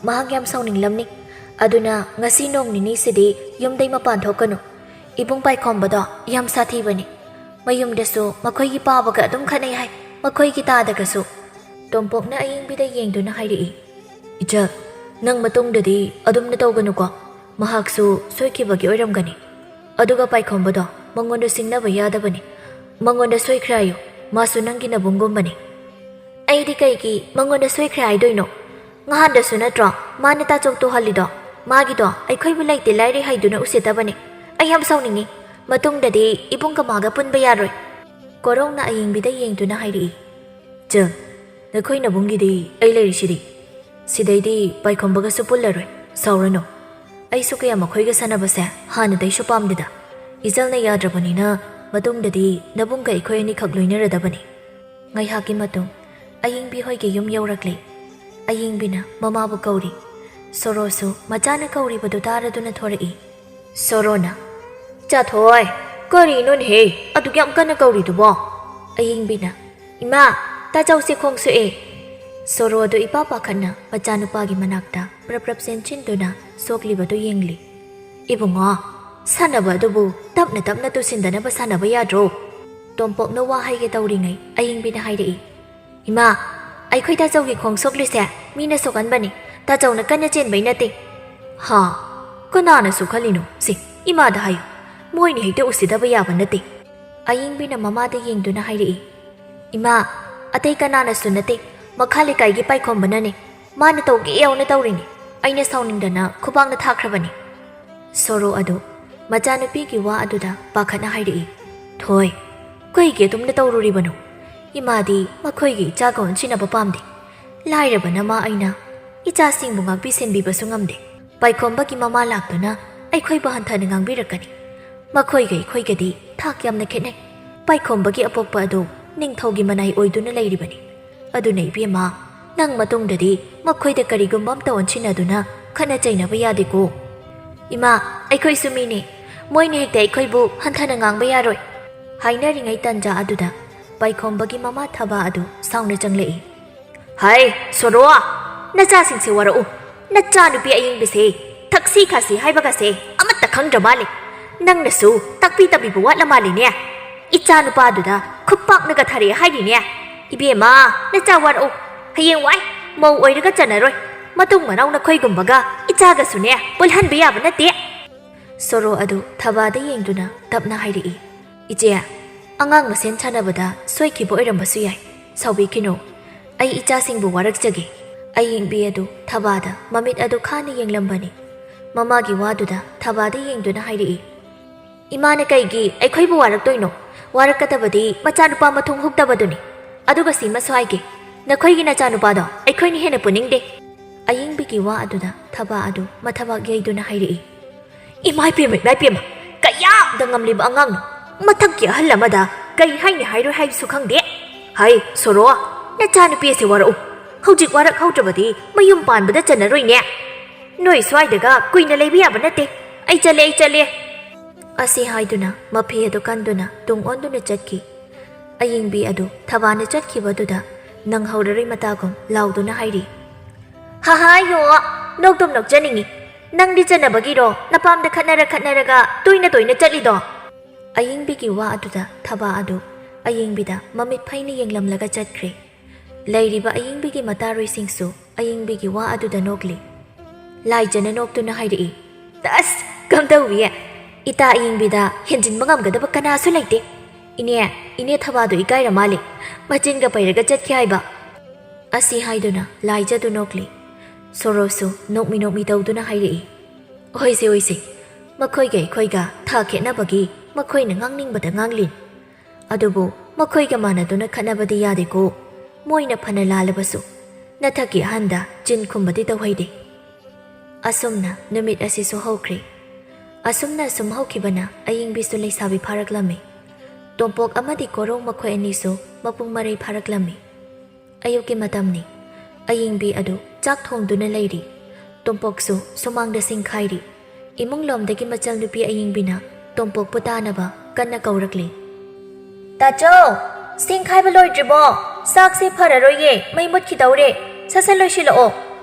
ꯃꯍꯥꯛ ꯌꯥꯝ ꯁꯥꯎꯅꯤꯡꯂꯝꯅꯤ꯫ ꯑꯗꯨꯅ ꯉꯁꯤ ꯅꯣꯡ ꯅꯤꯅꯤꯁꯤꯗꯤ ꯌꯨꯝꯗꯩ ꯃꯄꯥꯟ ꯊꯣꯛꯀꯅꯨ꯫ ꯏꯕꯨꯡ ꯄꯥꯏꯈꯣꯝꯕꯗꯣ ꯌꯥꯝ ꯁꯥꯊꯤꯕꯅꯤ꯫ ꯃꯌꯨꯝꯗꯁꯨ ꯃꯈꯣꯏꯒꯤ ꯄꯥꯕꯒ ꯑꯗꯨꯝ ꯈꯠꯅꯩ ꯍꯥꯏ, ꯃꯈꯣꯏꯒꯤ ꯇꯥꯗꯒꯁꯨ"꯫ ꯇꯣꯝꯄꯣꯛꯅ ꯑꯌꯤꯡꯕꯤꯗ ꯌꯦꯡꯗꯨꯅ ꯍꯥꯏꯔꯛꯏ, "ꯏꯆꯜ, "ꯅꯪ ꯃꯇꯨꯡꯗꯗꯤ ꯑꯗꯨꯝꯅ ꯇꯧꯒꯅꯨꯀꯣ꯫ ꯃꯍꯥꯛꯁꯨ ꯁꯣꯏꯈꯤꯕꯒꯤ ꯑꯣꯏꯔꯝꯒꯅꯤ꯫ ꯑꯗꯨꯒ ꯄꯥꯏꯈꯣꯝꯕꯗꯣ ꯃꯉꯣꯟꯗ ꯁꯤꯡꯅꯕ ꯌꯥꯗꯕꯅꯤ꯫ ꯃꯉꯣꯟꯗ ꯁꯣꯏꯈ꯭ꯔꯦ ꯍꯥꯏꯌꯨ꯫ ꯃꯥꯁꯨ ꯅꯪꯒꯤ ꯅꯕꯨꯡꯒꯨꯝꯕꯅꯤ꯫" "ꯑꯩꯗꯤ ꯀꯩꯒꯤ ꯃꯉꯣꯟꯗ ꯁꯣꯏꯈ꯭ꯔꯦ ꯍꯥꯏꯗꯣꯏꯅꯣ? ꯉꯍꯥꯟꯗꯁꯨ ꯅꯠꯇ꯭ꯔꯣ ꯃꯥꯅ ꯇꯥꯆꯧ ꯇꯨꯍꯜꯂꯤꯗꯣ? ꯃꯥꯒꯤꯗꯣ ꯑꯩꯈꯣꯏꯕꯨ ꯂꯩꯇꯦ ꯂꯥꯏꯔꯦ ꯍꯥꯏꯗꯨꯅ ꯎꯁꯤꯠꯇꯕꯅꯤ꯫ ꯑꯩ ꯌꯥꯝ ꯁꯥꯎꯅꯤꯡꯉꯤ꯫ ꯃꯇꯨꯡꯗꯗꯤ ꯏꯕꯨꯡꯒ ꯃꯥꯒ ꯄꯨꯟꯕ ꯌꯥꯔꯣꯏ꯫" ꯀꯣꯔꯧꯅ ꯑꯌꯤꯡꯕꯤꯗ ꯌꯦꯡꯗꯨꯅ ꯍꯥꯏꯔꯛꯏ꯫ "ꯆꯜ, ꯅꯈꯣꯏ ꯅꯕꯨꯡꯒꯤꯗꯤ ꯑꯩ ꯂꯩꯔꯤꯁꯤꯗꯤ꯫ ꯁꯤꯗꯩꯗꯤ ꯄꯥꯏꯈꯣꯝꯕꯒꯁꯨ ꯄꯨꯜꯂꯔꯣꯏ꯫ ꯁꯥꯎꯔꯅꯨ꯫ ꯑꯩꯁꯨ ꯀꯌꯥ ꯃꯈꯣꯏꯒ ꯁꯥꯟꯅꯕꯁꯦ ꯍꯥꯟꯅꯗꯩꯁꯨ ꯄꯥꯝꯗꯦꯗ꯫ ꯏꯆꯜꯅ ꯌꯥꯗ꯭ꯔꯕꯅꯤꯅ ꯃꯇꯨꯡꯗꯗꯤ ꯅꯕꯨꯡꯒ ꯑꯩꯈꯣꯏ ꯑꯅꯤꯈꯛ ꯂꯣꯏꯅꯔꯗꯕꯅꯤ꯫" ꯉꯥꯏꯍꯥꯛꯀꯤ ꯃꯇꯨꯡ ꯑꯌꯤꯡꯕꯤ ꯍꯣꯏꯒꯤ ꯌꯨꯝ ꯌꯧꯔꯛꯂꯦ꯫ ꯑꯌꯤꯡꯕꯤꯅ ꯃꯃꯥꯕꯨ ꯀꯧꯔꯤ꯫ ꯁꯣꯔꯣꯁꯨ ꯃꯆꯥꯅ ꯀꯧꯔꯤꯕꯗꯨ ꯇꯥꯔꯗꯨꯅ ꯊꯣꯔꯛꯏ꯫ ꯁꯣꯔꯣꯅ, "ꯆꯥꯊꯣꯏ, ꯀꯔꯤꯅꯣꯅꯦꯍꯦ ꯑꯗꯨꯛ ꯌꯥꯝ ꯀꯟꯅ ꯀꯧꯔꯤꯗꯨꯕꯣ?" ꯑꯌꯤꯡꯕꯤꯅ, "ꯏꯃꯥ, ꯇꯥꯆꯧꯁꯦ ꯈꯣꯡ ꯁꯣꯛꯑꯦ꯫" ꯁꯣꯔꯣ ꯑꯗꯨ ꯏꯄꯥ ꯄꯥꯈꯠꯅ ꯃꯆꯥꯅꯨꯄꯥꯒꯤ ꯃꯅꯥꯛꯇ ꯄ꯭ꯔꯞ ꯄ꯭ꯔꯞ ꯆꯦꯟꯁꯤꯟꯗꯨꯅ ꯁꯣꯛꯂꯤꯕꯗꯨ ꯌꯦꯡꯂꯤ꯫ "ꯏꯕꯨꯡꯉꯣ, ꯁꯥꯟꯅꯕ ꯑꯗꯨꯕꯨ ꯇꯞꯅ ꯇꯞꯅ ꯇꯨꯁꯤꯟꯗꯅꯕ ꯁꯥꯟꯅꯕ ꯌꯥꯗ꯭ꯔꯣ?" ꯇꯣꯝꯄꯣꯛꯅ ꯋꯥ ꯍꯥꯏꯒꯦ ꯇꯧꯔꯤꯉꯩ ꯑꯌꯤꯡꯕꯤꯅ ꯍꯥꯏꯔꯛꯏ, "ꯏꯃꯥ, ꯑꯩꯈꯣꯏ ꯇꯥꯆꯧꯒꯤ ꯈꯣꯡ ꯁꯣꯛꯂꯤꯁꯦ ꯃꯤꯅ ꯁꯣꯛꯍꯟꯕꯅꯤ, ꯇꯥꯆꯧꯅ ꯀꯟꯅ ꯆꯦꯟꯕꯩ ꯅꯠꯇꯦ꯫" "ꯍꯥ? ꯀꯅꯥꯅ ꯁꯣꯛꯍꯜꯂꯤꯅꯣ? ꯁꯤ ꯏꯃꯥꯗ ꯍꯥꯏꯌꯨ, ꯃꯣꯏꯅ ꯍꯦꯛꯇ ꯎꯁꯤꯠꯇꯕ ꯌꯥꯕ ꯅꯠꯇꯦ꯫" ꯑꯌꯤꯡꯕꯤꯅ ꯃꯃꯥꯗ ꯌꯦꯡꯗꯨꯅ ꯍꯥꯏꯔꯛꯏ, "ꯏꯃꯥ, ꯑꯇꯩ ꯀꯅꯥꯅꯁꯨ ꯅꯠꯇꯦ, ꯃꯈꯥ ꯂꯩꯀꯥꯏꯒꯤ ꯄꯥꯏꯈꯣꯝꯕꯅꯅꯦ꯫ ꯃꯥꯅ ꯇꯧꯒꯦ ꯌꯥꯎꯅ ꯇꯧꯔꯤꯅꯤ꯫ ꯑꯩꯅ ꯁꯥꯎꯅꯤꯡꯗꯅ ꯈꯨꯕꯥꯛꯅ ꯊꯥꯈ꯭ꯔꯕꯅꯤ꯫" ꯁꯣꯔꯣ ꯑꯗꯨ ꯃꯆꯥꯅꯨꯄꯤꯒꯤ ꯋꯥ ꯑꯗꯨꯗ ꯄꯥꯈꯠꯅ ꯍꯥꯏꯔꯛꯏ, "ꯊꯣꯏ, ꯀꯩꯒꯤ ꯑꯗꯨꯝꯅ ꯇꯧꯔꯨꯔꯤꯕꯅꯣ? ꯏꯃꯥꯗꯤ ꯃꯈꯣꯏꯒꯤ ꯏꯆꯥꯒ ꯑꯣꯟꯁꯤꯟꯅꯕ ꯄꯥꯝꯗꯦ꯫ ꯂꯥꯏꯔꯕ ꯅꯃꯥ ꯑꯩꯅ ꯏꯆꯥꯁꯤꯡꯕꯨ ꯉꯥꯛꯄꯤ ꯁꯦꯟꯕꯤꯕꯁꯨ ꯉꯝꯗꯦ꯫ ꯄꯥꯏꯈꯣꯝꯕꯒꯤ ꯃꯃꯥ ꯂꯥꯛꯇꯨꯅ ꯑꯩꯈꯣꯏꯕꯨ ꯍꯟꯊꯅ ꯉꯥꯡꯕꯤꯔꯛꯀꯅꯤ꯫ ꯃꯈꯣꯏꯒ ꯑꯩꯈꯣꯏꯒꯗꯤ ꯊꯥꯛ ꯌꯥꯝꯅ ꯈꯦꯠꯅꯩ꯫ ꯄꯥꯏꯈꯣꯝꯕꯒꯤ ꯑꯄꯣꯛꯄ ꯑꯗꯨ ꯅꯤꯡꯊꯧꯒꯤ ꯃꯅꯥꯏ ꯑꯣꯏꯗꯨꯅ ꯂꯩꯔꯤꯕꯅꯤ꯫ ꯑꯗꯨꯅ ꯏꯕꯦꯝꯃ, ꯅꯪ ꯃꯇꯨꯡꯗꯗꯤ ꯃꯈꯣꯏꯗ ꯀꯔꯤꯒꯨꯝꯕ ꯑꯝꯇ ꯑꯣꯟꯁꯤꯟꯅꯗꯨꯅ ꯈꯠꯅ ꯆꯩꯅꯕ ꯌꯥꯗꯦꯀꯣ꯫" "ꯏꯃꯥ, ꯑꯩꯈꯣꯏꯁꯨ ꯃꯤꯅꯤ꯫ ꯃꯣꯏꯅ ꯍꯦꯛꯇ ꯑꯩꯈꯣꯏꯕꯨ ꯍꯟꯊꯅ ꯉꯥꯡꯕ ꯌꯥꯔꯣꯏ꯫" ꯍꯥꯏꯅꯔꯤꯉꯩ ꯇꯟꯖꯥ ꯑꯗꯨꯗ ꯄꯥꯏꯈꯣꯝꯕꯒꯤ ꯃꯃꯥ ꯊꯕꯥ ꯑꯗꯨ ꯁꯥꯎꯅ ꯆꯪꯂꯛꯏ꯫ "ꯍꯥꯏ, ꯁꯣꯔꯣ! ꯅꯆꯥꯁꯤꯡꯁꯦ ꯋꯥꯔꯛꯎ꯫ ꯅꯆꯥꯅꯨꯄꯤ ꯑꯌꯤꯡꯕꯤꯁꯦ ꯊꯛꯁꯤ ꯈꯥꯁꯤ ꯍꯥꯏꯕꯒꯁꯦ ꯑꯃꯠꯇ ꯈꯪꯗ꯭ꯔ ꯃꯥꯜꯂꯦ꯫ ꯅꯪꯅꯁꯨ ꯇꯥꯛꯄꯤ ꯇꯝꯕꯤꯕ ꯋꯥꯠꯂ ꯃꯥꯜꯂꯤꯅꯦ꯫ ꯏꯆꯥ ꯅꯨꯄꯥꯗꯨꯗ ꯈꯨꯄꯥꯛꯅꯒ ꯊꯥꯔꯛꯑꯦ ꯍꯥꯏꯔꯤꯅꯦ꯫ ꯏꯕꯦꯝꯃ, ꯅꯆꯥ ꯋꯥꯔꯛꯎ꯫ ꯍꯌꯦꯡꯋꯥꯏ ꯃꯧ ꯑꯣꯏꯔꯒ ꯆꯟꯅꯔꯣꯏ꯫" ꯃꯇꯨꯡ ꯃꯅꯥꯎ ꯅꯈꯣꯏꯒꯨꯝꯕꯒ ꯏꯆꯥꯒꯁꯨꯅꯦ ꯄꯨꯜꯍꯟꯕ ꯌꯥꯕ ꯅꯠꯇꯦ꯫ ꯁꯣꯔꯣ ꯑꯗꯨ ꯊꯕꯥꯗ ꯌꯦꯡꯗꯨꯅ ꯇꯞꯅ ꯍꯥꯏꯔꯛꯏ, "ꯏꯆꯦ, ꯑꯉꯥꯡ ꯃꯁꯦꯟ ꯁꯥꯟꯅꯕꯗ ꯁꯣꯏꯈꯤꯕ ꯑꯣꯏꯔꯝꯕꯁꯨ ꯌꯥꯏ꯫ ꯁꯥꯎꯕꯤꯈꯤꯅꯨ꯫ ꯑꯩ ꯏꯆꯥꯁꯤꯡꯕꯨ ꯋꯥꯔꯛꯆꯒꯦ꯫" ꯑꯌꯤꯡꯕꯤ ꯑꯗꯨ ꯊꯕꯥꯗ ꯃꯃꯤꯠ ꯑꯗꯨ ꯈꯥꯅ ꯌꯦꯡꯂꯝꯕꯅꯤ꯫ ꯃꯃꯥꯒꯤ ꯋꯥꯗꯨꯗ ꯊꯕꯥꯗ ꯌꯦꯡꯗꯨꯅ ꯍꯥꯏꯔꯛꯏ, "ꯏꯃꯥꯅ ꯀꯩꯒꯤ ꯑꯩꯈꯣꯏꯕꯨ ꯋꯥꯔꯛꯇꯣꯏꯅꯣ? ꯋꯥꯔꯛꯀꯗꯕꯗꯤ ꯃꯆꯥꯅꯨꯄꯥ ꯃꯊꯣꯡ ꯍꯨꯛꯇꯕꯗꯨꯅꯤ꯫ ꯑꯗꯨꯒ ꯁꯤꯃꯁꯨ ꯍꯥꯏꯒꯦ, ꯅꯈꯣꯏꯒꯤ ꯅꯆꯥꯅꯨꯄꯥꯗꯣ ꯑꯩꯈꯣꯏꯅ ꯍꯦꯟꯅ ꯄꯨꯅꯤꯡꯗꯦ꯫" ꯑꯌꯤꯡꯕꯤꯒꯤ ꯋꯥ ꯑꯗꯨꯗ ꯊꯕꯥ ꯑꯗꯨ ꯃꯊꯕꯥꯛ ꯌꯩꯗꯨꯅ ꯍꯥꯏꯔꯛꯏ, "ꯏꯃꯥꯏ ꯄꯦꯝꯃ, ꯏꯃꯥꯏ ꯄꯦꯝꯃ, ꯀꯌꯥꯝꯗ ꯉꯝꯂꯤꯕ ꯑꯉꯥꯡꯅꯣ! ꯃꯊꯛꯀꯤ ꯑꯍꯜ ꯑꯃꯗ ꯀꯩ ꯍꯥꯏꯅꯤ ꯍꯥꯏꯔꯣꯏ ꯍꯥꯏꯕꯁꯨ ꯈꯪꯗꯦ꯫ ꯍꯩ, ꯁꯣꯔꯣ, ꯅꯆꯥꯅꯨꯄꯤ ꯑꯁꯦ ꯋꯥꯔꯛꯎ꯫ ꯍꯧꯖꯤꯛ ꯋꯥꯔꯛꯍꯧꯗ꯭ꯔꯕꯗꯤ ꯃꯌꯨꯝ ꯄꯥꯟꯕꯗ ꯆꯟꯅꯔꯣꯏꯅꯦ꯫ ꯅꯣꯏ ꯁ꯭ꯋꯥꯏꯗꯒ ꯀꯨꯏꯅ ꯂꯩꯕ ꯌꯥꯕ ꯅꯠꯇꯦ꯫ ꯑꯩ ꯆꯠꯂꯦ, ꯑꯩ ꯆꯠꯂꯦ꯫" ꯑꯁꯤ ꯍꯥꯏꯗꯨꯅ ꯃꯐꯤ ꯑꯗꯨ ꯀꯟꯗꯨꯅ ꯇꯨꯡ ꯑꯣꯟꯗꯨꯅ ꯆꯠꯈꯤ꯫ ꯑꯌꯤꯡꯕꯤ ꯑꯗꯨ ꯊꯕꯥꯅ ꯆꯠꯈꯤꯕꯗꯨꯗ ꯅꯪꯍꯧꯔꯔꯣꯏ ꯃꯇꯥꯒꯨꯝ ꯂꯥꯎꯗꯨꯅ ꯍꯥꯏꯔꯤ, "ꯍꯥꯍꯥ ꯌꯣ, ꯅꯣꯛꯇꯨꯝ ꯅꯣꯛꯆꯅꯤꯡꯉꯤ꯫ ꯅꯪꯗꯤ ꯆꯟꯅꯕꯒꯤꯔꯣ ꯅꯄꯥꯝꯗ ꯈꯠꯅꯔ ꯈꯠꯅꯔꯒ ꯇꯣꯏꯅ ꯇꯣꯏꯅ ꯆꯠꯂꯤꯗꯣ?" ꯑꯌꯤꯡꯕꯤꯒꯤ ꯋꯥ ꯑꯗꯨꯗ ꯊꯕꯥ ꯑꯗꯨ ꯑꯌꯤꯡꯕꯤꯗ ꯃꯃꯤꯠ ꯐꯩꯅ ꯌꯦꯡꯂꯝꯂꯒ ꯆꯠꯈ꯭ꯔꯦ꯫ ꯂꯩꯔꯤꯕ ꯑꯌꯤꯡꯕꯤꯒꯤ ꯃꯇꯥꯔꯣꯏꯁꯤꯡꯁꯨ ꯑꯌꯤꯡꯕꯤꯒꯤ ꯋꯥ ꯑꯗꯨꯗ ꯅꯣꯛꯂꯤ꯫ ꯂꯥꯏꯖꯅ ꯅꯣꯛꯇꯨꯅ ꯍꯥꯏꯔꯛꯏ, "ꯑꯁ, ꯀꯝꯗꯧꯏ? ꯏꯇꯥ ꯑꯌꯤꯡꯕꯤꯗ ꯍꯦꯟꯖꯤꯟꯕ ꯉꯝꯒꯗꯕ ꯀꯅꯥꯁꯨ ꯂꯩꯇꯦ꯫ ꯏꯅꯦ, ꯏꯅꯦ ꯊꯕꯥꯗꯨ ꯏꯀꯥꯏꯔ ꯃꯥꯜꯂꯦ꯫ ꯃꯆꯤꯟꯒ ꯄꯩꯔꯒ ꯆꯠꯈꯤ ꯍꯥꯏꯕ꯫" ꯑꯁꯤ ꯍꯥꯏꯗꯨꯅ ꯂꯥꯏꯖꯗꯨ ꯅꯣꯛꯂꯤ꯫ ꯁꯣꯔꯣꯁꯨ ꯅꯣꯛꯃꯤ ꯅꯣꯛꯃꯤ ꯇꯧꯗꯨꯅ ꯍꯥꯏꯔꯛꯏ, "ꯑꯣꯏꯁꯦ, ꯑꯣꯏꯁꯦ꯫ ꯃꯈꯣꯏꯒ ꯑꯩꯈꯣꯏꯒ ꯊꯥ ꯈꯦꯠꯅꯕꯒꯤ ꯃꯈꯣꯏꯅ ꯉꯥꯡꯅꯤꯡꯕꯗ ꯉꯥꯡꯂꯤ꯫ ꯑꯗꯨꯕꯨ ꯃꯈꯣꯏꯒ ꯃꯥꯟꯅꯗꯨꯅ ꯈꯠꯅꯕꯗꯤ ꯌꯥꯗꯦꯀꯣ꯫ ꯃꯣꯏꯅ ꯐꯅ ꯂꯥꯜꯂꯕꯁꯨ ꯅꯊꯛꯀꯤ ꯑꯍꯟꯗ ꯆꯤꯟ ꯈꯨꯝꯕꯗꯤ ꯇꯧꯍꯩꯗꯦ꯫" ꯑꯁꯨꯝꯅ ꯅꯨꯃꯤꯠ ꯑꯁꯤꯁꯨ ꯍꯧꯈ꯭ꯔꯦ꯫ ꯑꯁꯨꯝꯅ ꯑꯁꯨꯝ ꯍꯧꯈꯤꯕꯅ ꯑꯌꯤꯡꯕꯤꯁꯨ ꯂꯩꯁꯥꯕꯤ ꯐꯥꯔꯛꯂꯝꯃꯤ꯫ ꯇꯣꯝꯄꯣꯛ ꯑꯃꯗꯤ ꯀꯣꯔꯧ ꯃꯈꯣꯏ ꯑꯅꯤꯁꯨ ꯃꯄꯨꯡ ꯃꯔꯩ ꯐꯥꯔꯛꯂꯝꯃꯤ꯫ ꯑꯌꯨꯛꯀꯤ ꯃꯇꯝꯅꯤ꯫ ꯑꯌꯤꯡꯕꯤ ꯑꯗꯨ ꯆꯥꯛ ꯊꯣꯡꯗꯨꯅ ꯂꯩꯔꯤ꯫ ꯇꯣꯝꯄꯣꯛꯁꯨ ꯁꯨꯃꯥꯡꯗ ꯁꯤꯡ ꯈꯥꯏꯔꯤ꯫ ꯏꯃꯨꯡꯂꯣꯝꯗꯒꯤ ꯃꯆꯜꯅꯨꯄꯤ ꯑꯌꯤꯡꯕꯤꯅ ꯇꯣꯝꯄꯣꯛꯄꯨ ꯇꯥꯅꯕ ꯀꯟꯅ ꯀꯧꯔꯛꯂꯤ꯫ "ꯇꯥꯆꯧ, ꯁꯤꯡ ꯈꯥꯏꯕ ꯂꯣꯏꯗ꯭ꯔꯤꯕꯣ? ꯆꯥꯛꯁꯦ ꯐꯔꯔꯣꯏꯌꯦ, ꯃꯩ ꯃꯨꯠꯈꯤꯗꯧꯔꯦ꯫ ꯁꯠ ꯁꯠ ꯂꯣꯏꯁꯤꯜꯂꯛꯑꯣ꯫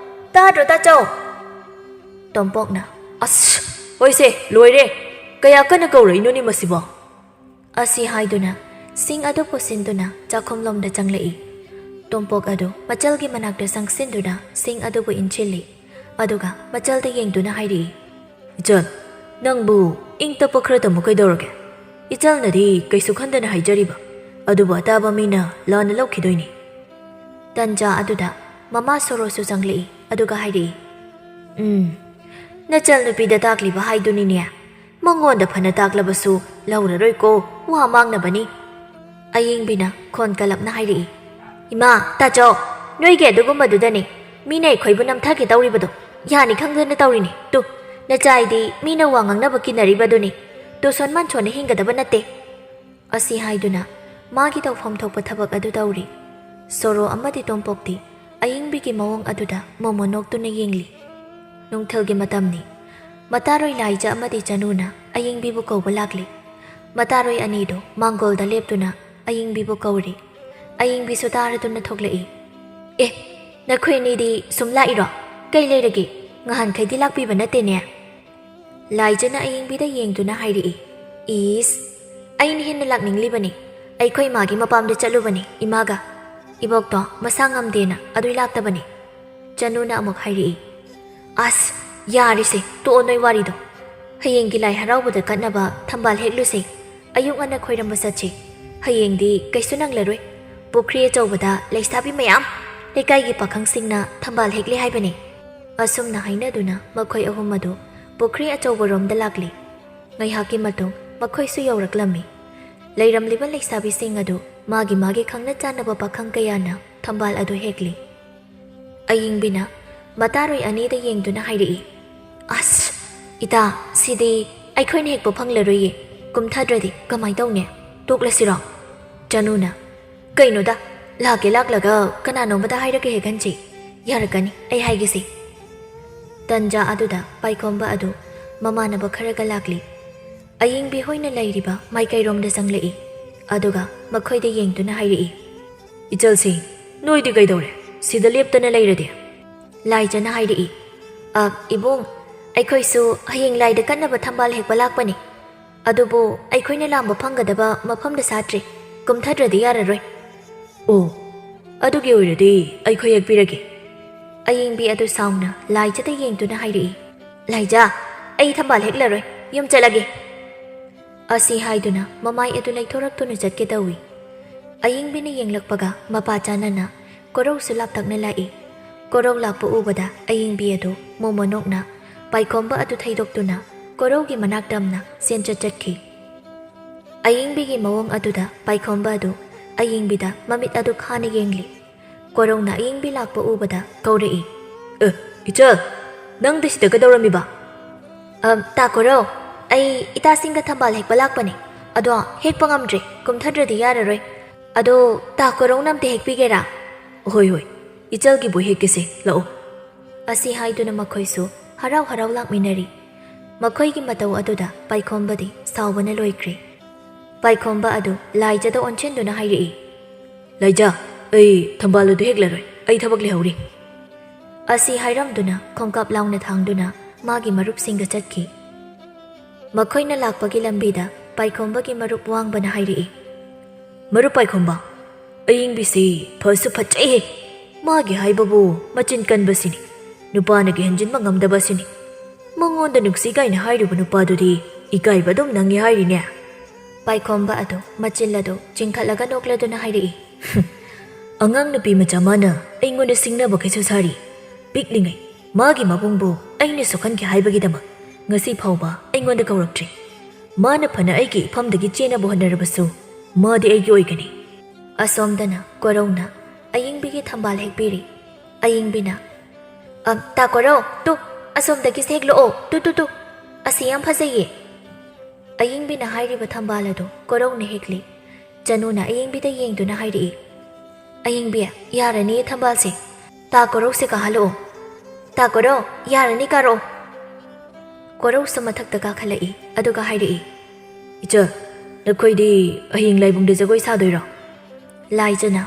ꯇꯥꯗ꯭ꯔꯣ ꯇꯥꯆꯧ?" ꯇꯣꯝꯄꯣꯛꯅ, "ꯑꯁ, ꯍꯣꯏꯁꯦ, ꯂꯣꯏꯔꯦ꯫ ꯀꯌꯥ ꯀꯟꯅ ꯀꯧꯔꯛꯏꯅꯣꯅꯦ ꯃꯁꯤꯕꯣ?" ꯑꯁꯤ ꯍꯥꯏꯗꯨꯅ ꯁꯤꯡ ꯑꯗꯨ ꯄꯨꯁꯤꯟꯗꯨꯅ ꯆꯥꯛꯈꯨꯝꯂꯣꯝꯗ ꯆꯪꯂꯛꯏ꯫ ꯇꯣꯝꯄꯣꯛ ꯑꯗꯨ ꯃꯆꯜꯒꯤ ꯃꯅꯥꯛꯇ ꯆꯪꯁꯤꯟꯗꯨꯅ ꯁꯤꯡ ꯑꯗꯨꯕꯨ ꯏꯟꯁꯤꯜꯂꯤ꯫ ꯑꯗꯨꯒ ꯃꯆꯜꯗ ꯌꯦꯡꯗꯨꯅ ꯍꯥꯏꯔꯛꯏ, "ꯏꯆꯜ, ꯅꯪꯕꯨ ꯏꯪ ꯇꯞꯄ ꯈꯔ ꯇꯝꯃꯨ ꯀꯩꯗꯧꯔꯒꯦ? ꯏꯆꯜꯅꯗꯤ ꯀꯩꯁꯨ ꯈꯟꯗꯅ ꯍꯥꯏꯖꯔꯤꯕ, ꯑꯗꯨꯕꯨ ꯑꯇꯥꯕ ꯃꯤꯅ ꯂꯥꯟꯅ ꯂꯧꯈꯤꯗꯣꯏꯅꯤ꯫" ꯇꯟꯖꯥ ꯑꯗꯨꯗ ꯃꯃꯥ ꯁꯣꯔꯣꯁꯨ ꯆꯪꯂꯛꯏ꯫ ꯑꯗꯨꯒ ꯍꯥꯏꯔꯛꯏ, "ꯎꯝ, ꯅꯆꯜ ꯅꯨꯄꯤꯗ ꯇꯥꯛꯂꯤꯕ ꯍꯥꯏꯗꯨꯅꯤꯅꯦ꯫ ꯃꯉꯣꯟꯗ ꯐꯅ ꯇꯥꯛꯂꯕꯁꯨ ꯂꯧꯔꯔꯣꯏꯀꯣ, ꯋꯥ ꯃꯥꯡꯅꯕꯅꯤ꯫" ꯑꯌꯤꯡꯕꯤꯅ ꯈꯣꯟ ꯀꯜꯂꯞꯅ ꯍꯥꯏꯔꯛꯏ, "ꯏꯃꯥ, ꯇꯥꯆꯧ, ꯅꯣꯏꯒꯤ ꯑꯗꯨꯒꯨꯝꯕꯗꯨꯗꯅꯤ ꯃꯤꯅ ꯑꯩꯈꯣꯏꯕꯨ ꯅꯝꯊꯒꯦ ꯇꯧꯔꯤꯕꯗꯣ꯫ ꯌꯥꯅꯤ ꯈꯪꯗꯅ ꯇꯧꯔꯤꯅꯤ꯫ ꯇꯨ, ꯅꯆꯥꯏꯗꯤ ꯃꯤꯅ ꯋꯥ ꯉꯥꯡꯅꯕ ꯀꯤꯅꯔꯤꯕꯗꯨꯅꯤ꯫ ꯇꯨ, ꯁꯣꯟ ꯃꯥꯟ ꯁꯣꯟꯅ ꯍꯤꯡꯒꯗꯕ ꯅꯠꯇꯦ꯫" ꯑꯁꯤ ꯍꯥꯏꯗꯨꯅ ꯃꯥꯒꯤ ꯇꯧꯐꯝ ꯊꯣꯛꯄ ꯊꯕꯛ ꯑꯗꯨ ꯇꯧꯔꯤ꯫ ꯁꯣꯔꯣ ꯑꯃꯗꯤ ꯇꯣꯝꯄꯣꯛꯇꯤ ꯑꯌꯤꯡꯕꯤꯒꯤ ꯃꯑꯣꯡ ꯑꯗꯨꯗ ꯃꯣꯃꯣ ꯅꯣꯛꯇꯨꯅ ꯌꯦꯡꯂꯤ꯫ ꯅꯨꯡꯊꯤꯜꯒꯤ ꯃꯇꯝꯅꯤ꯫ ꯃꯇꯥꯔꯣꯏ ꯂꯥꯏꯖ ꯑꯃꯗꯤ ꯆꯅꯨꯅ ꯑꯌꯤꯡꯕꯤꯕꯨ ꯀꯧꯕ ꯂꯥꯛꯂꯤ꯫ ꯃꯇꯥꯔꯣꯏ ꯑꯅꯤꯗꯨ ꯃꯥꯡꯒꯣꯜꯗ ꯂꯦꯞꯇꯨꯅ ꯑꯌꯤꯡꯕꯤꯕꯨ ꯀꯧꯔꯤ꯫ ꯑꯌꯤꯡꯕꯤꯁꯨ ꯇꯥꯔꯗꯨꯅ ꯊꯣꯛꯂꯛꯏ꯫ "ꯑꯦ, ꯅꯈꯣꯏ ꯑꯅꯤꯗꯤ ꯁꯨꯝ ꯂꯥꯛꯏꯔꯣ? ꯀꯩ ꯂꯩꯔꯒꯦ? ꯉꯍꯥꯟꯈꯩꯗꯤ ꯂꯥꯛꯄꯤꯕ ꯅꯠꯇꯦꯅꯦ?" ꯂꯥꯏꯖꯅ ꯑꯌꯤꯡꯕꯤꯗ ꯌꯦꯡꯗꯨꯅ ꯍꯥꯏꯔꯛꯏ, "ꯏꯁ, ꯑꯩꯅ ꯍꯦꯟꯅ ꯂꯥꯛꯅꯤꯡꯂꯤꯕꯅꯤ꯫ ꯑꯩꯈꯣꯏ ꯏꯃꯥꯒꯤ ꯃꯄꯥꯝꯗ ꯆꯠꯂꯨꯕꯅꯤ ꯏꯃꯥꯒ꯫ ꯏꯕꯣꯛꯇꯣ ꯃꯁꯥ ꯉꯝꯗꯦꯅ ꯑꯗꯨꯏ ꯂꯥꯛꯇꯕꯅꯤ꯫" ꯆꯅꯨꯅ ꯑꯃꯨꯛ ꯍꯥꯏꯔꯛꯏ, "ꯑꯁ, ꯌꯥꯔꯤꯁꯦ, ꯇꯣꯛꯑꯣ ꯅꯣꯏ ꯋꯥꯔꯤꯗꯣ꯫ ꯍꯌꯦꯡꯒꯤ ꯂꯥꯏ ꯍꯔꯥꯎꯕꯗ ꯀꯠꯅꯕ ꯊꯝꯕꯥꯜ ꯍꯦꯛꯂꯨꯁꯦ꯫ ꯑꯌꯨꯛ ꯉꯟꯅ ꯈꯣꯏꯔꯝꯕ ꯆꯠꯁꯤ꯫ ꯍꯌꯦꯡꯗꯤ ꯀꯩꯁꯨ ꯅꯪꯂꯔꯣꯏ꯫ ꯄꯨꯈ꯭ꯔꯤ ꯑꯆꯧꯕꯗ ꯂꯩꯁꯥꯕꯤ ꯃꯌꯥꯝ, ꯂꯩꯀꯥꯏꯒꯤ ꯄꯥꯈꯪꯁꯤꯡꯅ ꯊꯝꯕꯥꯜ ꯍꯦꯛꯂꯦ ꯍꯥꯏꯕꯅꯤ꯫" ꯑꯁꯨꯝꯅ ꯍꯥꯏꯅꯗꯨꯅ ꯃꯈꯣꯏ ꯑꯍꯨꯝ ꯑꯗꯨ ꯄꯨꯈ꯭ꯔꯤ ꯑꯆꯧꯕꯔꯣꯝꯗ ꯂꯥꯛꯂꯤ꯫ ꯉꯥꯏꯍꯥꯛꯀꯤ ꯃꯇꯨꯡ ꯃꯈꯣꯏꯁꯨ ꯌꯧꯔꯛꯂꯝꯃꯤ꯫ ꯂꯩꯔꯝꯂꯤꯕ ꯂꯩꯁꯥꯕꯤꯁꯤꯡ ꯑꯗꯨ ꯃꯥꯒꯤ ꯃꯥꯒꯤ ꯈꯪꯅ ꯆꯥꯟꯅꯕ ꯄꯥꯈꯪ ꯀꯌꯥꯅ ꯊꯝꯕꯥꯜ ꯑꯗꯨ ꯍꯦꯛꯂꯤ꯫ ꯑꯌꯤꯡꯕꯤꯅ ꯃꯇꯥꯔꯣꯏ ꯑꯅꯤꯗ ꯌꯦꯡꯗꯨꯅ ꯍꯥꯏꯔꯛꯏ, "ꯑꯁ, ꯏꯇꯥ, ꯁꯤꯗꯤ ꯑꯩꯈꯣꯏꯅ ꯍꯦꯛꯄ ꯐꯪꯂꯔꯣꯏꯌꯦ꯫ ꯀꯨꯝꯊꯗ꯭ꯔꯗꯤ ꯀꯃꯥꯏ ꯇꯧꯅꯤ? ꯇꯣꯛꯂꯁꯤꯔꯣ?" ꯆꯅꯨꯅ, "ꯀꯩꯅꯣꯗ, ꯂꯥꯛꯀꯦ ꯂꯥꯛꯂꯒ ꯀꯅꯥꯅꯣꯝꯃꯗ ꯍꯥꯏꯔꯒ ꯍꯦꯛꯍꯟꯁꯤ꯫ ꯌꯥꯔꯛꯀꯅꯤ, ꯑꯩ ꯍꯥꯏꯒꯦꯁꯦ꯫" ꯇꯟꯖꯥ ꯑꯗꯨꯗ ꯄꯥꯏꯈꯣꯝꯕ ꯑꯗꯨ ꯃꯃꯥꯟꯅꯕ ꯈꯔꯒ ꯂꯥꯛꯂꯤ꯫ ꯑꯌꯤꯡꯕꯤ ꯍꯣꯏꯅ ꯂꯩꯔꯤꯕ ꯃꯥꯏꯀꯩꯔꯣꯝꯗ ꯆꯪꯂꯛꯏ꯫ ꯑꯗꯨꯒ ꯃꯈꯣꯏꯗ ꯌꯦꯡꯗꯨꯅ ꯍꯥꯏꯔꯛꯏ, "ꯏꯆꯜꯁꯤ, ꯅꯣꯏꯗꯤ ꯀꯩꯗꯧꯔꯦ? ꯁꯤꯗ ꯂꯦꯞꯇꯅ ꯂꯩꯔꯗꯤ?" ꯂꯥꯏꯖꯅ ꯍꯥꯏꯔꯛꯏ, "ꯑ, ꯏꯕꯨꯡ, ꯑꯩꯈꯣꯏꯁꯨ ꯍꯌꯦꯡ ꯂꯥꯏꯗ ꯀꯠꯅꯕ ꯊꯝꯕꯥꯜ ꯍꯦꯛꯄ ꯂꯥꯛꯄꯅꯤ꯫ ꯑꯗꯨꯕꯨ ꯑꯩꯈꯣꯏꯅ ꯂꯥꯝꯕ ꯐꯪꯒꯗꯕ ꯃꯐꯝꯗ ꯁꯥꯠꯇ꯭ꯔꯤ꯫ ꯀꯨꯝꯊꯗ꯭ꯔꯗꯤ ꯌꯥꯔꯔꯣꯏ꯫" "ꯑꯣ, "ꯑꯗꯨꯒꯤ ꯑꯣꯏꯔꯗꯤ ꯑꯩ ꯈꯨꯌꯦꯛꯄꯤꯔꯒꯦ꯫" ꯑꯌꯤꯡꯕꯤ ꯑꯗꯨ ꯁꯥꯎꯅ ꯂꯥꯏꯖꯗ ꯌꯦꯡꯗꯨꯅ ꯍꯥꯏꯔꯛꯏ, "ꯂꯥꯏꯖ, ꯑꯩ ꯊꯝꯕꯥꯜ ꯍꯦꯛꯂꯔꯣꯏ, ꯌꯨꯝ ꯆꯠꯂꯒꯦ꯫" ꯑꯁꯤ ꯍꯥꯏꯗꯨꯅ ꯃꯃꯥꯏ ꯑꯗꯨ ꯂꯩꯊꯣꯔꯛꯇꯨꯅ ꯆꯠꯀꯦ ꯇꯧꯏ꯫ ꯑꯌꯤꯡꯕꯤꯅ ꯌꯦꯡꯂꯛꯄꯒ ꯃꯄꯥ ꯆꯥꯅꯅ ꯀꯣꯔꯧꯁꯨ ꯂꯥꯞꯇꯛꯅ ꯂꯥꯛꯏ꯫ ꯀꯣꯔꯧ ꯂꯥꯛꯄ ꯎꯕꯗ ꯑꯌꯤꯡꯕꯤ ꯑꯗꯨ ꯃꯣꯃꯣꯅꯣꯛꯅ ꯄꯥꯏꯈꯣꯝꯕ ꯑꯗꯨ ꯊꯩꯗꯣꯛꯇꯨꯅ ꯀꯣꯔꯧꯒꯤ ꯃꯅꯥꯛ ꯇꯝꯅ ꯆꯦꯟꯆꯠ ꯆꯠꯈꯤ꯫ ꯑꯌꯤꯡꯕꯤꯒꯤ ꯃꯑꯣꯡ ꯑꯗꯨꯗ ꯄꯥꯏꯈꯣꯝꯕ ꯑꯗꯨ ꯑꯌꯤꯡꯕꯤꯗ ꯃꯃꯤꯠ ꯑꯗꯨ ꯈꯥꯅ ꯌꯦꯡꯂꯤ꯫ ꯀꯣꯔꯧꯅ ꯑꯌꯤꯡꯕꯤ ꯂꯥꯛꯄ ꯎꯕꯗ ꯀꯧꯔꯛꯏ, "ꯑꯦ, ꯏꯆꯜ, ꯅꯪꯗꯤ ꯁꯤꯗ ꯀꯩꯗꯧꯔꯝꯃꯤꯕ?" "ꯑ, ꯇꯥ ꯀꯣꯔꯧ, ꯑꯩ ꯏꯇꯥꯁꯤꯡꯒ ꯊꯝꯕꯥꯜ ꯍꯦꯛꯄ ꯂꯥꯛꯄꯅꯦ꯫ ꯑꯗꯣ ꯍꯦꯛꯄ ꯉꯝꯗ꯭ꯔꯦ, ꯀꯨꯝꯊꯗ꯭ꯔꯗꯤ ꯌꯥꯔꯔꯣꯏ꯫ ꯑꯗꯣ ꯇꯥ ꯀꯣꯔꯧꯅ ꯑꯝꯇ ꯍꯦꯛꯄꯤꯒꯦꯔꯥ?" "ꯍꯣꯏ, ꯍꯣꯏ, ꯏꯆꯜꯒꯤꯕꯨ ꯍꯦꯛꯀꯦꯁꯦ, ꯂꯥꯛꯑꯣ꯫" ꯑꯁꯤ ꯍꯥꯏꯗꯨꯅ ꯃꯈꯣꯏꯁꯨ ꯍꯔꯥꯎ ꯍꯔꯥꯎ ꯂꯥꯛꯃꯤꯟꯅꯔꯤ꯫ ꯃꯈꯣꯏꯒꯤ ꯃꯇꯧ ꯑꯗꯨꯗ ꯄꯥꯏꯈꯣꯝꯕꯗꯤ ꯁꯥꯎꯕꯅ ꯂꯣꯏꯈ꯭ꯔꯦ꯫ ꯄꯥꯏꯈꯣꯝꯕ ꯑꯗꯨ ꯂꯥꯏꯖꯗ ꯑꯣꯟꯁꯤꯟꯗꯨꯅ ꯍꯥꯏꯔꯛꯏ, "ꯂꯥꯏꯖ, ꯑꯩ ꯊꯝꯕꯥꯜ ꯑꯗꯨ ꯍꯦꯛꯂꯔꯣꯏ, ꯑꯩ ꯊꯕꯛ ꯂꯩꯍꯧꯔꯤ꯫" ꯑꯁꯤ ꯍꯥꯏꯔꯝꯗꯨꯅ ꯈꯣꯡꯀꯥꯞ ꯂꯥꯎꯅ ꯊꯥꯡꯗꯨꯅ ꯃꯥꯒꯤ ꯃꯔꯨꯞꯁꯤꯡꯒ ꯆꯠꯈꯤ꯫ ꯃꯈꯣꯏꯅ ꯂꯥꯛꯄꯒꯤ ꯂꯝꯕꯤꯗ ꯄꯥꯏꯈꯣꯝꯕꯒꯤ ꯃꯔꯨꯞ ꯋꯥꯡꯕꯅ ꯍꯥꯏꯔꯛꯏ, "ꯃꯔꯨꯞ ꯄꯥꯏꯈꯣꯝꯕ, ꯑꯌꯤꯡꯕꯤꯁꯤ ꯐꯁꯨ ꯐꯖꯩꯍꯦ꯫ ꯃꯥꯒꯤ ꯍꯥꯏꯕꯕꯨ ꯃꯆꯤꯟ ꯀꯟꯕꯁꯤꯅꯤ, ꯅꯨꯄꯥꯅꯒ ꯍꯦꯟꯖꯤꯟꯕ ꯉꯝꯗꯕꯁꯤꯅꯤ꯫ ꯃꯉꯣꯟꯗ ꯅꯨꯡꯁꯤ ꯀꯥꯏꯅ ꯍꯥꯏꯔꯤꯕ ꯅꯨꯄꯥꯗꯨꯗꯤ ꯏꯀꯥꯏꯕ ꯑꯗꯨꯝ ꯅꯪꯉꯤ ꯍꯥꯏꯔꯤꯅꯦ꯫" ꯄꯥꯏꯈꯣꯝꯕ ꯑꯗꯨ ꯃꯆꯤꯜ ꯑꯗꯨ ꯆꯤꯡꯈꯠꯂꯒ ꯅꯣꯛꯂꯗꯨꯅ ꯍꯥꯏꯔꯛꯏ, "ꯑꯉꯥꯡ ꯅꯨꯄꯤ ꯃꯆꯥ ꯃꯥꯅ ꯑꯩꯉꯣꯟꯗ ꯁꯤꯡꯅꯕ ꯀꯩꯁꯨ ꯁꯥꯔꯤ꯫ ꯄꯤꯛꯂꯤꯉꯩ ꯃꯥꯒꯤ ꯃꯕꯨꯡꯕꯨ ꯑꯩꯅ ꯁꯣꯛꯍꯟꯒꯦ ꯍꯥꯏꯕꯒꯤꯗꯃꯛ ꯉꯁꯤ ꯐꯥꯎꯕ ꯑꯩꯉꯣꯟꯗ ꯀꯧꯔꯛꯇ꯭ꯔꯤ꯫ ꯃꯥꯅ ꯐꯅ ꯑꯩꯒꯤ ꯏꯐꯝꯗꯒꯤ ꯆꯦꯟꯅꯕ ꯍꯣꯠꯅꯔꯕꯁꯨ, ꯃꯥꯗꯤ ꯑꯩꯒꯤ ꯑꯣꯏꯒꯅꯤ꯫" ꯑꯁꯣꯝꯗꯅ ꯀꯣꯔꯧꯅ ꯑꯌꯤꯡꯕꯤꯒꯤ ꯊꯝꯕꯥꯜ ꯍꯦꯛꯄꯤꯔꯤ꯫ ꯑꯌꯤꯡꯕꯤꯅ, "ꯑ, ꯇꯥ ꯀꯣꯔꯧ, ꯇꯨ, ꯑꯁꯣꯝꯗꯒꯤꯁꯦ ꯍꯦꯛꯂꯛꯑꯣ, ꯇꯨ, ꯇꯨ, ꯇꯨ, ꯑꯁꯤ ꯌꯥꯝ ꯐꯖꯩꯌꯦ꯫" ꯑꯌꯤꯡꯕꯤꯅ ꯍꯥꯏꯔꯤꯕ ꯊꯝꯕꯥꯜ ꯑꯗꯨ ꯀꯣꯔꯧꯅ ꯍꯦꯛꯂꯤ꯫ ꯆꯅꯨꯅ ꯑꯌꯤꯡꯕꯤꯗ ꯌꯦꯡꯗꯨꯅ ꯍꯥꯏꯔꯛꯏ, "ꯑꯌꯤꯡꯕꯤ, ꯌꯥꯔꯅꯤꯌꯦ ꯊꯝꯕꯥꯜꯁꯦ꯫ ꯇꯥ ꯀꯣꯔꯧꯁꯦ ꯀꯥꯍꯜꯂꯛꯑꯣ꯫ ꯇꯥ ꯀꯣꯔꯧ, ꯌꯥꯔꯅꯤ, ꯀꯥꯔꯛꯑꯣ꯫" ꯀꯣꯔꯧꯁꯨ ꯃꯊꯛꯇ ꯀꯥꯈꯠꯂꯛꯏ, ꯑꯗꯨꯒ ꯍꯥꯏꯔꯛꯏ, "ꯏꯆꯜ, ꯅꯈꯣꯏꯗꯤ ꯍꯌꯦꯡ ꯂꯥꯏꯕꯨꯡꯗ ꯖꯒꯣꯏ ꯁꯥꯗꯣꯏꯔꯣ?" ꯂꯥꯏꯖꯅ,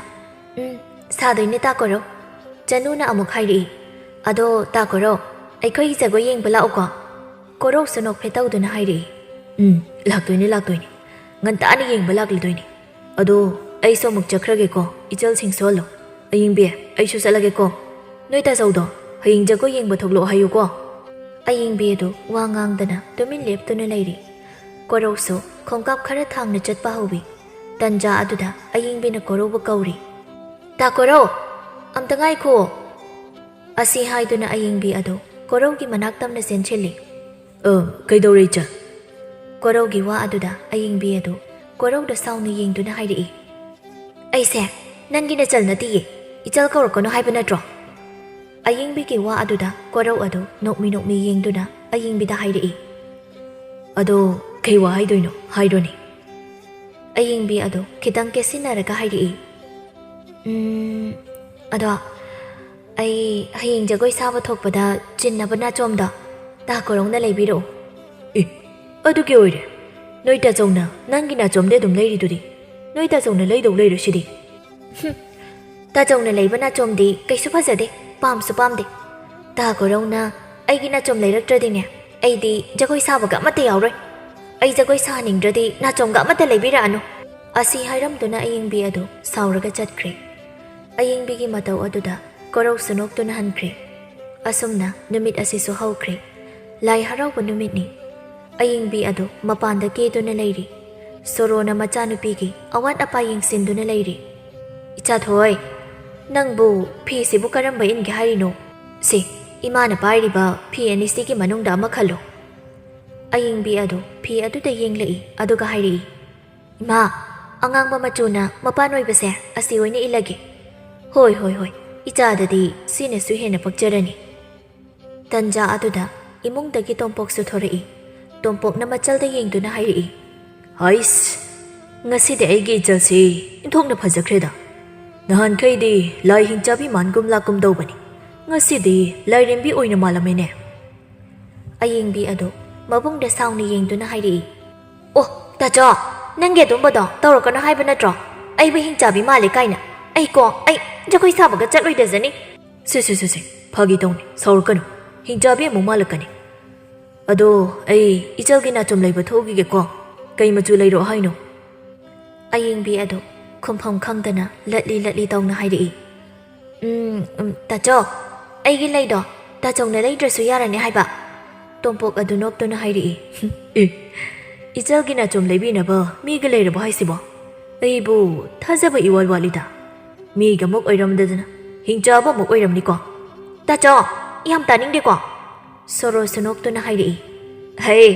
"ꯎꯝ, ꯁꯥꯗꯣꯏꯅꯦ ꯇꯥ ꯀꯣꯔꯧ꯫" ꯆꯅꯨꯅ ꯑꯃꯨꯛ ꯍꯥꯏꯔꯛꯏ, "ꯑꯗꯣ ꯇꯥ ꯀꯣꯔꯧ, ꯑꯩꯈꯣꯏꯒꯤ ꯖꯒꯣꯏ ꯌꯦꯡꯕ ꯂꯥꯛꯎꯀꯣ꯫" ꯀꯣꯔꯧꯁꯨ ꯅꯣꯛꯐꯦꯠ ꯇꯧꯗꯨꯅ ꯍꯥꯏꯔꯛꯏ, "ꯎꯝ, ꯂꯥꯛꯇꯣꯏꯅꯦ, ꯂꯥꯛꯇꯣꯏꯅꯦ꯫ ꯉꯟꯇꯥꯅ ꯌꯦꯡꯕ ꯂꯥꯛꯂꯗꯣꯏꯅꯦ꯫ ꯑꯗꯣ ꯑꯩꯁꯨ ꯑꯃꯨꯛ ꯆꯠꯈ꯭ꯔꯒꯦꯀꯣ, ꯏꯆꯜꯁꯤꯡꯁꯨ ꯍꯜꯂꯣ꯫" "ꯑꯌꯤꯡꯕꯤ, ꯑꯩꯁꯨ ꯆꯠꯂꯒꯦꯀꯣ꯫ ꯅꯣꯏ ꯇꯥꯆꯧꯗꯣ ꯍꯌꯦꯡ ꯖꯒꯣꯏ ꯌꯦꯡꯕ ꯊꯣꯛꯂꯛꯑꯣ ꯍꯥꯏꯌꯨꯀꯣ꯫" ꯑꯌꯤꯡꯕꯤ ꯑꯗꯨ ꯋꯥ ꯉꯥꯡꯗꯅ ꯇꯨꯃꯤꯟ ꯂꯦꯞꯇꯨꯅ ꯂꯩꯔꯤ꯫ ꯀꯣꯔꯧꯁꯨ ꯈꯣꯡꯀꯥꯞ ꯈꯔ ꯊꯥꯡꯅ ꯆꯠꯄ ꯍꯧꯏ꯫ ꯇꯟꯖꯥ ꯑꯗꯨꯗ ꯑꯌꯤꯡꯕꯤꯅ ꯀꯣꯔꯧꯕꯨ ꯀꯧꯔꯤ꯫ "ꯇꯥ ꯀꯣꯔꯧ, ꯑꯝꯇ ꯉꯥꯏꯈꯣ!" ꯑꯁꯤ ꯍꯥꯏꯗꯨꯅ ꯑꯌꯤꯡꯕꯤ ꯑꯗꯨ ꯀꯣꯔꯧꯒꯤ ꯃꯅꯥꯛ ꯇꯝꯅ ꯆꯦꯟꯁꯤꯜꯂꯤ꯫ "ꯑ, ꯀꯩꯗꯧꯔꯦ ꯏꯆꯜ?" ꯀꯣꯔꯧꯒꯤ ꯋꯥ ꯑꯗꯨꯗ ꯑꯌꯤꯡꯕꯤ ꯑꯗꯨ ꯀꯣꯔꯧꯗ ꯁꯥꯎꯅ ꯌꯦꯡꯗꯨꯅ ꯍꯥꯏꯔꯛꯏ꯫ "ꯑꯩꯁꯦ ꯅꯪꯒꯤ ꯅꯆꯜ ꯅꯠꯇꯤꯌꯦ, ꯏꯆꯜ ꯀꯧꯔꯛꯀꯅꯨ ꯍꯥꯏꯕ ꯅꯠꯇ꯭ꯔꯣ?" ꯑꯌꯤꯡꯕꯤꯒꯤ ꯋꯥ ꯑꯗꯨꯗ ꯀꯣꯔꯧ ꯑꯗꯨ ꯅꯣꯛꯃꯤ ꯅꯣꯛꯃꯤ ꯌꯦꯡꯗꯨꯅ ꯑꯌꯤꯡꯕꯤꯗ ꯍꯥꯏꯔꯛꯏ꯫ "ꯑꯗꯣ ꯀꯩ ꯋꯥ ꯍꯥꯏꯗꯣꯏꯅꯣ? ꯍꯥꯏꯔꯣꯅꯦ꯫" ꯑꯌꯤꯡꯕꯤ ꯑꯗꯨ ꯈꯤꯇꯪ ꯀꯦꯁꯤꯟꯅꯔꯒ ꯍꯥꯏꯔꯛꯏ꯫ "ꯎꯝ, ꯑꯗꯣ ꯑꯩ ꯍꯌꯦꯡ ꯖꯒꯣꯏ ꯁꯥꯕ ꯊꯣꯛꯄꯗ ꯆꯤꯟꯅꯕ ꯅꯥꯆꯣꯝꯗꯣ ꯇꯥ ꯀꯣꯔꯧꯅ ꯂꯩꯕꯤꯔꯛꯎ꯫" "ꯑꯦ, ꯑꯗꯨꯒꯤ ꯑꯣꯏꯔꯦ? ꯅꯣꯏ ꯇꯥꯆꯧꯅ ꯅꯪꯒꯤ ꯅꯥꯆꯣꯝꯗꯤ ꯑꯗꯨꯝ ꯂꯩꯔꯤꯗꯨꯗꯤ꯫ ꯅꯣꯏ ꯇꯥꯆꯧꯅ ꯂꯩꯗꯧ ꯂꯩꯔꯣ ꯁꯤꯗꯤ?" "ꯍꯨꯝ, ꯇꯥꯆꯧꯅ ꯂꯩꯕ ꯅꯥꯆꯣꯝꯗꯤ ꯀꯩꯁꯨ ꯐꯖꯗꯦ, ꯄꯥꯝꯁꯨ ꯄꯥꯝꯗꯦ꯫ ꯇꯥ ꯀꯣꯔꯧꯅ ꯑꯩꯒꯤ ꯅꯥꯆꯣꯝ ꯂꯩꯔꯛꯇ꯭ꯔꯗꯤꯅꯦ, ꯑꯩꯗꯤ ꯖꯒꯣꯏ ꯁꯥꯕꯒ ꯑꯃꯠꯇ ꯌꯥꯎꯔꯣꯏ꯫ ꯑꯩ ꯖꯒꯣꯏ ꯁꯥꯍꯟꯅꯤꯡꯗ꯭ꯔꯗꯤ ꯅꯥꯆꯣꯝꯒ ꯑꯃꯠꯇ ꯂꯩꯕꯤꯔꯛꯑꯅꯨ꯫" ꯑꯁꯤ ꯍꯥꯏꯔꯝꯗꯨꯅ ꯑꯌꯤꯡꯕꯤ ꯑꯗꯨ ꯁꯥꯎꯔꯒ ꯆꯠꯈ꯭ꯔꯦ꯫ ꯑꯌꯤꯡꯕꯤꯒꯤ ꯃꯇꯧ ꯑꯗꯨꯗ ꯀꯣꯔꯧꯁꯨ ꯅꯣꯛꯇꯨꯅ ꯍꯟꯈ꯭ꯔꯦ꯫ ꯑꯁꯨꯝꯅ ꯅꯨꯃꯤꯠ ꯑꯁꯤꯁꯨ ꯍꯧꯈ꯭ꯔꯦ꯫ ꯂꯥꯏ ꯍꯔꯥꯎꯕ ꯅꯨꯃꯤꯠꯅꯤ꯫ ꯑꯌꯤꯡꯕꯤ ꯑꯗꯨ ꯃꯄꯥꯟꯗ ꯀꯦꯗꯨꯅ ꯂꯩꯔꯤ꯫ ꯁꯣꯔꯣꯅ ꯃꯆꯥꯅꯨꯄꯤꯒꯤ ꯑꯋꯥꯠ ꯑꯄꯥ ꯌꯦꯡꯁꯤꯟꯗꯨꯅ ꯂꯩꯔꯤ꯫ "ꯏꯆꯥꯊꯣꯏ, ꯅꯪꯕꯨ ꯐꯤꯁꯤꯕꯨ ꯀꯔꯝꯕ ꯏꯟꯒꯦ ꯍꯥꯏꯔꯤꯅꯣ? ꯁꯤ, ꯏꯃꯥꯅ ꯄꯥꯏꯔꯤꯕ ꯐꯤ ꯑꯅꯤꯁꯤꯒꯤ ꯃꯅꯨꯡꯗ ꯑꯃ ꯈꯜꯂꯣ꯫" ꯑꯌꯤꯡꯕꯤ ꯑꯗꯨ ꯐꯤ ꯑꯗꯨꯗ ꯌꯦꯡꯂꯛꯏ, ꯑꯗꯨꯒ ꯍꯥꯏꯔꯛꯏ, "ꯏꯃꯥ, ꯑꯉꯥꯡꯕ ꯃꯆꯨꯅ ꯃꯄꯥꯟ ꯑꯣꯏꯕꯁꯦ ꯑꯁꯤ ꯑꯣꯏꯅ ꯏꯜꯂꯒꯦ꯫" "ꯍꯣꯏ, ꯍꯣꯏ, ꯍꯣꯏ, ꯏꯆꯥꯗꯗꯤ ꯁꯤꯅꯁꯨ ꯍꯦꯟꯅ ꯄꯛꯆꯔꯅꯤ꯫" ꯇꯟꯖꯥ ꯑꯗꯨꯗ ꯏꯃꯨꯡꯗꯒꯤ ꯇꯣꯝꯄꯣꯛꯁꯨ ꯊꯣꯔꯛꯏ꯫ ꯇꯣꯝꯄꯣꯛꯅ ꯃꯆꯜꯗ ꯌꯦꯡꯗꯨꯅ ꯍꯥꯏꯔꯛꯏ, "ꯍꯩꯁ, ꯉꯁꯤꯗꯤ ꯑꯩꯒꯤ ꯏꯆꯜꯁꯤ ꯏꯟꯊꯣꯛꯅ ꯐꯖꯈ꯭ꯔꯦꯗ꯫ ꯅꯍꯥꯟꯈꯩꯗꯤ ꯂꯥꯏ ꯍꯤꯡꯆꯥꯕꯤ ꯃꯥꯟꯒꯨꯝ ꯂꯥꯛꯀꯨꯝ ꯇꯧꯕꯅꯤ, ꯉꯁꯤꯗꯤ ꯂꯥꯏꯔꯦꯝꯕꯤ ꯑꯣꯏꯅ ꯃꯥꯜꯂꯝꯃꯦꯅꯦ꯫" ꯑꯌꯤꯡꯕꯤ ꯑꯗꯨ ꯃꯕꯨꯡꯗ ꯁꯥꯎꯅ ꯌꯦꯡꯗꯨꯅ ꯍꯥꯏꯔꯛꯏ, "ꯑꯣ, ꯇꯥꯆꯧ, ꯅꯪꯒꯤ ꯑꯗꯨꯝꯕꯗꯣ ꯇꯧꯔꯛꯀꯅꯨ ꯍꯥꯏꯕ ꯅꯠꯇ꯭ꯔꯣ? ꯑꯩꯕꯨ ꯍꯤꯡꯆꯥꯕꯤ ꯃꯥꯜꯂꯦ ꯀꯥꯏꯅ꯫ ꯑꯩꯀꯣ, ꯑꯩ ꯖꯒꯣꯏ ꯁꯥꯕꯒ ꯆꯠꯂꯣꯏꯗꯖꯅꯤ꯫" "ꯁꯦ, ꯁꯦ, ꯁꯦ, ꯁꯦ, ꯐꯥꯒꯤ ꯇꯧꯅꯤ, ꯍꯤꯡꯆꯥꯕꯤ ꯑꯃꯨꯛ ꯃꯥꯜꯂꯛꯀꯅꯤ꯫ ꯑꯗꯣ ꯑꯩ ꯏꯆꯜꯒꯤ ꯅꯥꯆꯣꯝ ꯂꯩꯕ ꯊꯣꯛꯎꯈꯤꯒꯦꯀꯣ꯫ ꯀꯩ ꯃꯆꯨ ꯂꯩꯔꯛꯑꯣ ꯍꯥꯏꯅꯣ?" ꯑꯌꯤꯡꯕꯤ ꯑꯗꯨ ꯈꯨꯝꯐꯝ ꯈꯪꯗꯅ ꯂꯠꯂꯤ ꯂꯠꯂꯤ ꯇꯧꯅ ꯍꯥꯏꯔꯛꯏ꯫ "ꯎꯝ, ꯎꯝ, ꯇꯥꯆꯧ, ꯑꯩꯒꯤ ꯂꯩꯗꯣ ꯇꯥꯆꯧꯅ ꯂꯩꯗ꯭ꯔꯁꯨ ꯌꯥꯔꯅꯤ ꯍꯥꯏꯕ?" ꯇꯣꯝꯄꯣꯛ ꯑꯗꯨ ꯅꯣꯛꯇꯨꯅ ꯍꯥꯏꯔꯛꯏ꯫ "ꯑꯦ, ꯏꯆꯜꯒꯤ ꯅꯥꯆꯣꯝ ꯂꯩꯕꯤꯅꯕ ꯃꯤꯒ ꯂꯩꯔꯕꯣ ꯍꯥꯏꯁꯤꯕꯣ? ꯑꯩꯕꯨ ꯊꯥꯖꯕ ꯏꯋꯥꯠ ꯋꯥꯠꯂꯤꯗ꯫ ꯃꯤꯒ ꯑꯃꯨꯛ ꯑꯣꯏꯔꯝꯗꯗꯅ ꯍꯤꯡꯆꯥꯕ ꯑꯃꯨꯛ ꯑꯣꯏꯔꯝꯅꯤꯀꯣ꯫ ꯇꯥꯆꯧ, ꯌꯥꯝ ꯇꯥꯅꯤꯡꯗꯦꯀꯣ꯫" ꯁꯣꯔꯣꯁꯨ ꯅꯣꯛꯇꯨꯅ ꯍꯥꯏꯔꯛꯏ꯫ "ꯍꯩ,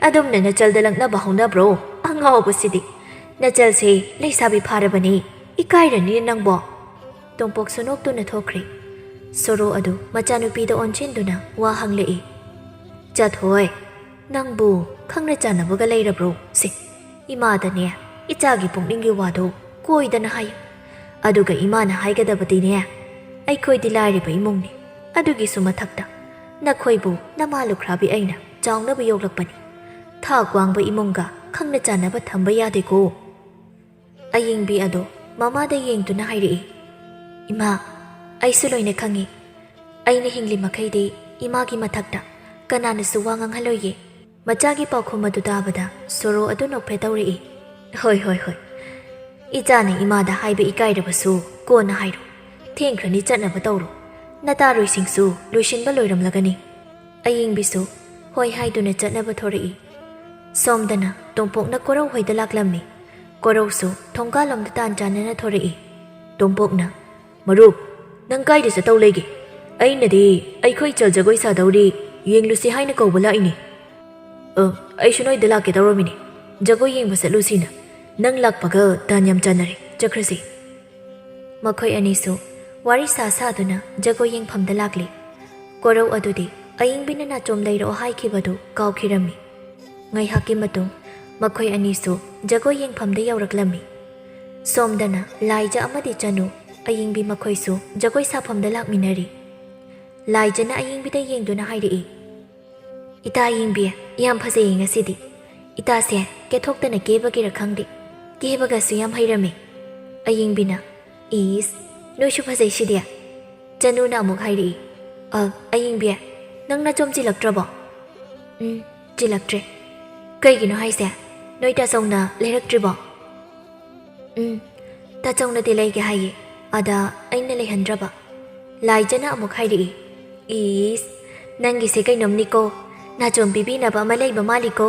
ꯑꯗꯨꯝꯅ ꯅꯆꯜꯗ ꯂꯛꯅꯕ ꯍꯧꯅꯕ꯭ꯔꯣ? ꯑꯉꯥꯎꯕꯁꯤꯗꯤ꯫ ꯅꯆꯜꯁꯦ ꯂꯩꯁꯥꯕꯤ ꯐꯥꯔꯕꯅꯤ, ꯏꯀꯥꯏꯔꯅꯤ ꯅꯪꯕꯣ꯫" ꯇꯣꯝꯄꯣꯛꯁꯨ ꯅꯣꯛꯇꯨꯅ ꯊꯣꯛꯈ꯭ꯔꯦ꯫ ꯁꯣꯔꯣ ꯑꯗꯨ ꯃꯆꯥꯅꯨꯄꯤꯗ ꯑꯣꯟꯁꯤꯟꯗꯨꯅ ꯋꯥ ꯍꯪꯂꯛꯏ꯫ "ꯆꯠꯊꯣꯏ, ꯅꯪꯕꯨ ꯈꯪꯅ ꯆꯥꯟꯅꯕꯒ ꯂꯩꯔꯕ꯭ꯔꯣ? ꯁꯦ, ꯏꯃꯥꯗꯅꯦ ꯏꯆꯥꯒꯤ ꯄꯨꯛꯅꯤꯡꯒꯤ ꯋꯥꯗꯣ ꯀꯣꯏꯗꯅ ꯍꯥꯏꯌꯨ꯫ ꯑꯗꯨꯒ ꯏꯃꯥꯅ ꯍꯥꯏꯒꯗꯕꯗꯤꯅꯦ, ꯑꯩꯈꯣꯏꯗꯤ ꯂꯥꯏꯔꯕ ꯏꯃꯨꯡꯅꯤ꯫ ꯑꯗꯨꯒꯤꯁꯨ ꯃꯊꯛꯇ ꯅꯈꯣꯏꯕꯨ ꯅꯃꯥ ꯂꯨꯈ꯭ꯔꯥꯕꯤ ꯑꯩꯅ ꯆꯥꯎꯅꯕ ꯌꯣꯛꯂꯛꯄꯅꯤ꯫ ꯊꯥꯛ ꯋꯥꯡꯕ ꯏꯃꯨꯡꯒ ꯈꯪꯅ ꯆꯥꯟꯅꯕ ꯊꯝꯕ ꯌꯥꯗꯦꯀꯣ꯫" ꯑꯌꯤꯡꯕꯤ ꯑꯗꯣ ꯃꯃꯥꯗ ꯌꯦꯡꯗꯨꯅ ꯍꯥꯏꯔꯛꯏ꯫ "ꯏꯃꯥ, ꯑꯩꯁꯨ ꯂꯣꯏꯅ ꯈꯪꯉꯤ꯫ ꯑꯩꯅ ꯍꯤꯡꯂꯤ ꯃꯈꯩꯗꯤ ꯏꯃꯥꯒꯤ ꯃꯊꯛꯇ ꯀꯅꯥꯅꯁꯨ ꯋꯥ ꯉꯥꯡꯍꯜꯂꯣꯏꯌꯦ꯫" ꯃꯆꯥꯒꯤ ꯄꯥꯎꯈꯨꯝ ꯑꯗꯨ ꯇꯥꯕꯗ ꯁꯣꯔꯣ ꯑꯗꯨ ꯅꯣꯛꯐꯦꯠ ꯇꯧꯔꯛꯏ꯫ "ꯍꯣꯏ, ꯍꯣꯏ, ꯍꯣꯏ꯫ ꯏꯆꯥꯅ ꯏꯃꯥꯗ ꯍꯥꯏꯕ ꯏꯀꯥꯏꯔꯕꯁꯨ ꯀꯣꯟꯅ ꯍꯥꯏꯔꯣ꯫ ꯊꯦꯡꯈ꯭ꯔꯅꯤ, ꯆꯠꯅꯕ ꯇꯧꯔꯣ꯫ ꯅꯇꯥꯔꯣꯏꯁꯤꯡꯁꯨ ꯂꯣꯏꯁꯤꯟꯕ ꯂꯣꯏꯔꯝꯂꯒꯅꯤ꯫" ꯑꯌꯤꯡꯕꯤꯁꯨ ꯍꯣꯏ ꯍꯥꯏꯗꯨꯅ ꯆꯠꯅꯕ ꯊꯣꯔꯛꯏ꯫ ꯁꯣꯝꯗꯅ ꯇꯣꯝꯄꯣꯛꯅ ꯀꯣꯔꯧ ꯍꯣꯏꯗ ꯂꯥꯛꯂꯝꯃꯤ꯫ ꯀꯣꯔꯧꯁꯨ ꯊꯣꯡꯒꯥꯜꯂꯣꯝꯗ ꯇꯥꯟ ꯆꯥꯟꯅꯅ ꯊꯣꯔꯛꯏ꯫ ꯇꯣꯝꯄꯣꯛꯅ, "ꯃꯔꯨꯞ, ꯅꯪ ꯀꯥꯏꯗ ꯆꯠꯇꯧ ꯂꯩꯒꯦ? ꯑꯩꯅꯗꯤ ꯑꯩꯈꯣꯏ ꯏꯆꯜ ꯖꯒꯣꯏ ꯁꯥꯗꯧꯔꯤ, ꯌꯦꯡꯂꯨꯁꯤ ꯍꯥꯏꯅ ꯀꯧꯕ ꯂꯥꯛꯏꯅꯦ꯫" "ꯑ, ꯑꯩꯁꯨ ꯅꯣꯏꯗ ꯂꯥꯛꯀꯦ ꯇꯧꯔꯝꯃꯤꯅꯦ꯫ ꯖꯒꯣꯏ ꯌꯦꯡꯕ ꯆꯠꯂꯨꯁꯤꯅ꯫ ꯅꯪ ꯂꯥꯛꯄꯒ ꯇꯥꯟ ꯌꯥꯝ ꯆꯥꯟꯅꯔꯦ꯫ ꯆꯠꯈ꯭ꯔꯁꯤ꯫" ꯃꯈꯣꯏ ꯑꯅꯤꯁꯨ ꯋꯥꯔꯤ ꯁꯥ ꯁꯥꯗꯨꯅ ꯖꯒꯣꯏ ꯌꯦꯡꯐꯝꯗ ꯂꯥꯛꯂꯤ꯫ ꯀꯣꯔꯧ ꯑꯗꯨꯗꯤ ꯑꯌꯤꯡꯕꯤꯅ ꯅꯥꯆꯣꯝ ꯂꯩꯔꯛꯑꯣ ꯍꯥꯏꯈꯤꯕꯗꯨ ꯀꯥꯎꯈꯤꯔꯝꯃꯤ꯫ ꯉꯥꯏꯍꯥꯛꯀꯤ ꯃꯇꯨꯡ ꯃꯈꯣꯏ ꯑꯅꯤꯁꯨ ꯖꯒꯣꯏ ꯌꯦꯡꯐꯝꯗ ꯌꯧꯔꯛꯂꯝꯃꯤ꯫ ꯁꯣꯝꯗꯅ ꯂꯥꯏꯖ ꯑꯃꯗꯤ ꯆꯅꯨ, ꯑꯌꯤꯡꯕꯤ ꯃꯈꯣꯏꯁꯨ ꯖꯒꯣꯏ ꯁꯥꯐꯝꯗ ꯂꯥꯛꯃꯤꯟꯅꯔꯤ꯫ ꯂꯥꯏꯖꯅ ꯑꯌꯤꯡꯕꯤꯗ ꯌꯦꯡꯗꯨꯅ ꯍꯥꯏꯔꯛꯏ, "ꯏꯇꯥ ꯑꯌꯤꯡꯕꯤ, ꯌꯥꯝ ꯐꯖꯩꯌꯦ ꯉꯁꯤꯗꯤ꯫ ꯏꯇꯥꯁꯦ ꯀꯦꯊꯣꯛꯇꯅ ꯀꯦꯕꯒꯤꯔ ꯈꯪꯗꯦ, ꯀꯦꯕꯒꯁꯨ ꯌꯥꯝ ꯍꯩꯔꯝꯃꯤ꯫" ꯑꯌꯤꯡꯕꯤꯅ, "ꯏꯁ, ꯅꯣꯏꯁꯨ ꯐꯖꯩꯁꯤꯗꯤ꯫" ꯆꯅꯨꯅ ꯑꯃꯨꯛ ꯍꯥꯏꯔꯛꯏ, "ꯑ, ꯑꯌꯤꯡꯕꯤ, ꯅꯪ ꯅꯥꯆꯣꯝ ꯆꯤꯜꯂꯛꯇ꯭ꯔꯕꯣ?" "ꯎꯝ, ꯆꯤꯜꯂꯛꯇ꯭ꯔꯦ꯫" "ꯀꯩꯒꯤꯅꯣ ꯍꯥꯏꯁꯦ? ꯅꯣꯏ ꯇꯥꯆꯧꯅ ꯂꯩꯔꯛꯇ꯭ꯔꯤꯕꯣ?" "ꯎꯝ, ꯇꯥꯆꯧꯅꯗꯤ ꯂꯩꯒꯦ ꯍꯥꯏꯌꯦ, ꯑꯗ ꯑꯩꯅ ꯂꯩꯍꯟꯗ꯭ꯔꯕ꯫ ꯂꯥꯏꯖꯅ ꯑꯃꯨꯛ ꯍꯥꯏꯔꯛꯏ, "ꯏꯁ, ꯅꯪꯒꯤꯁꯦ ꯀꯩꯅꯣꯝꯅꯤꯀꯣ, ꯅꯥꯆꯣꯝ ꯄꯤꯕꯤꯅꯕ ꯑꯃ ꯂꯩꯕ ꯃꯥꯜꯂꯤꯀꯣ꯫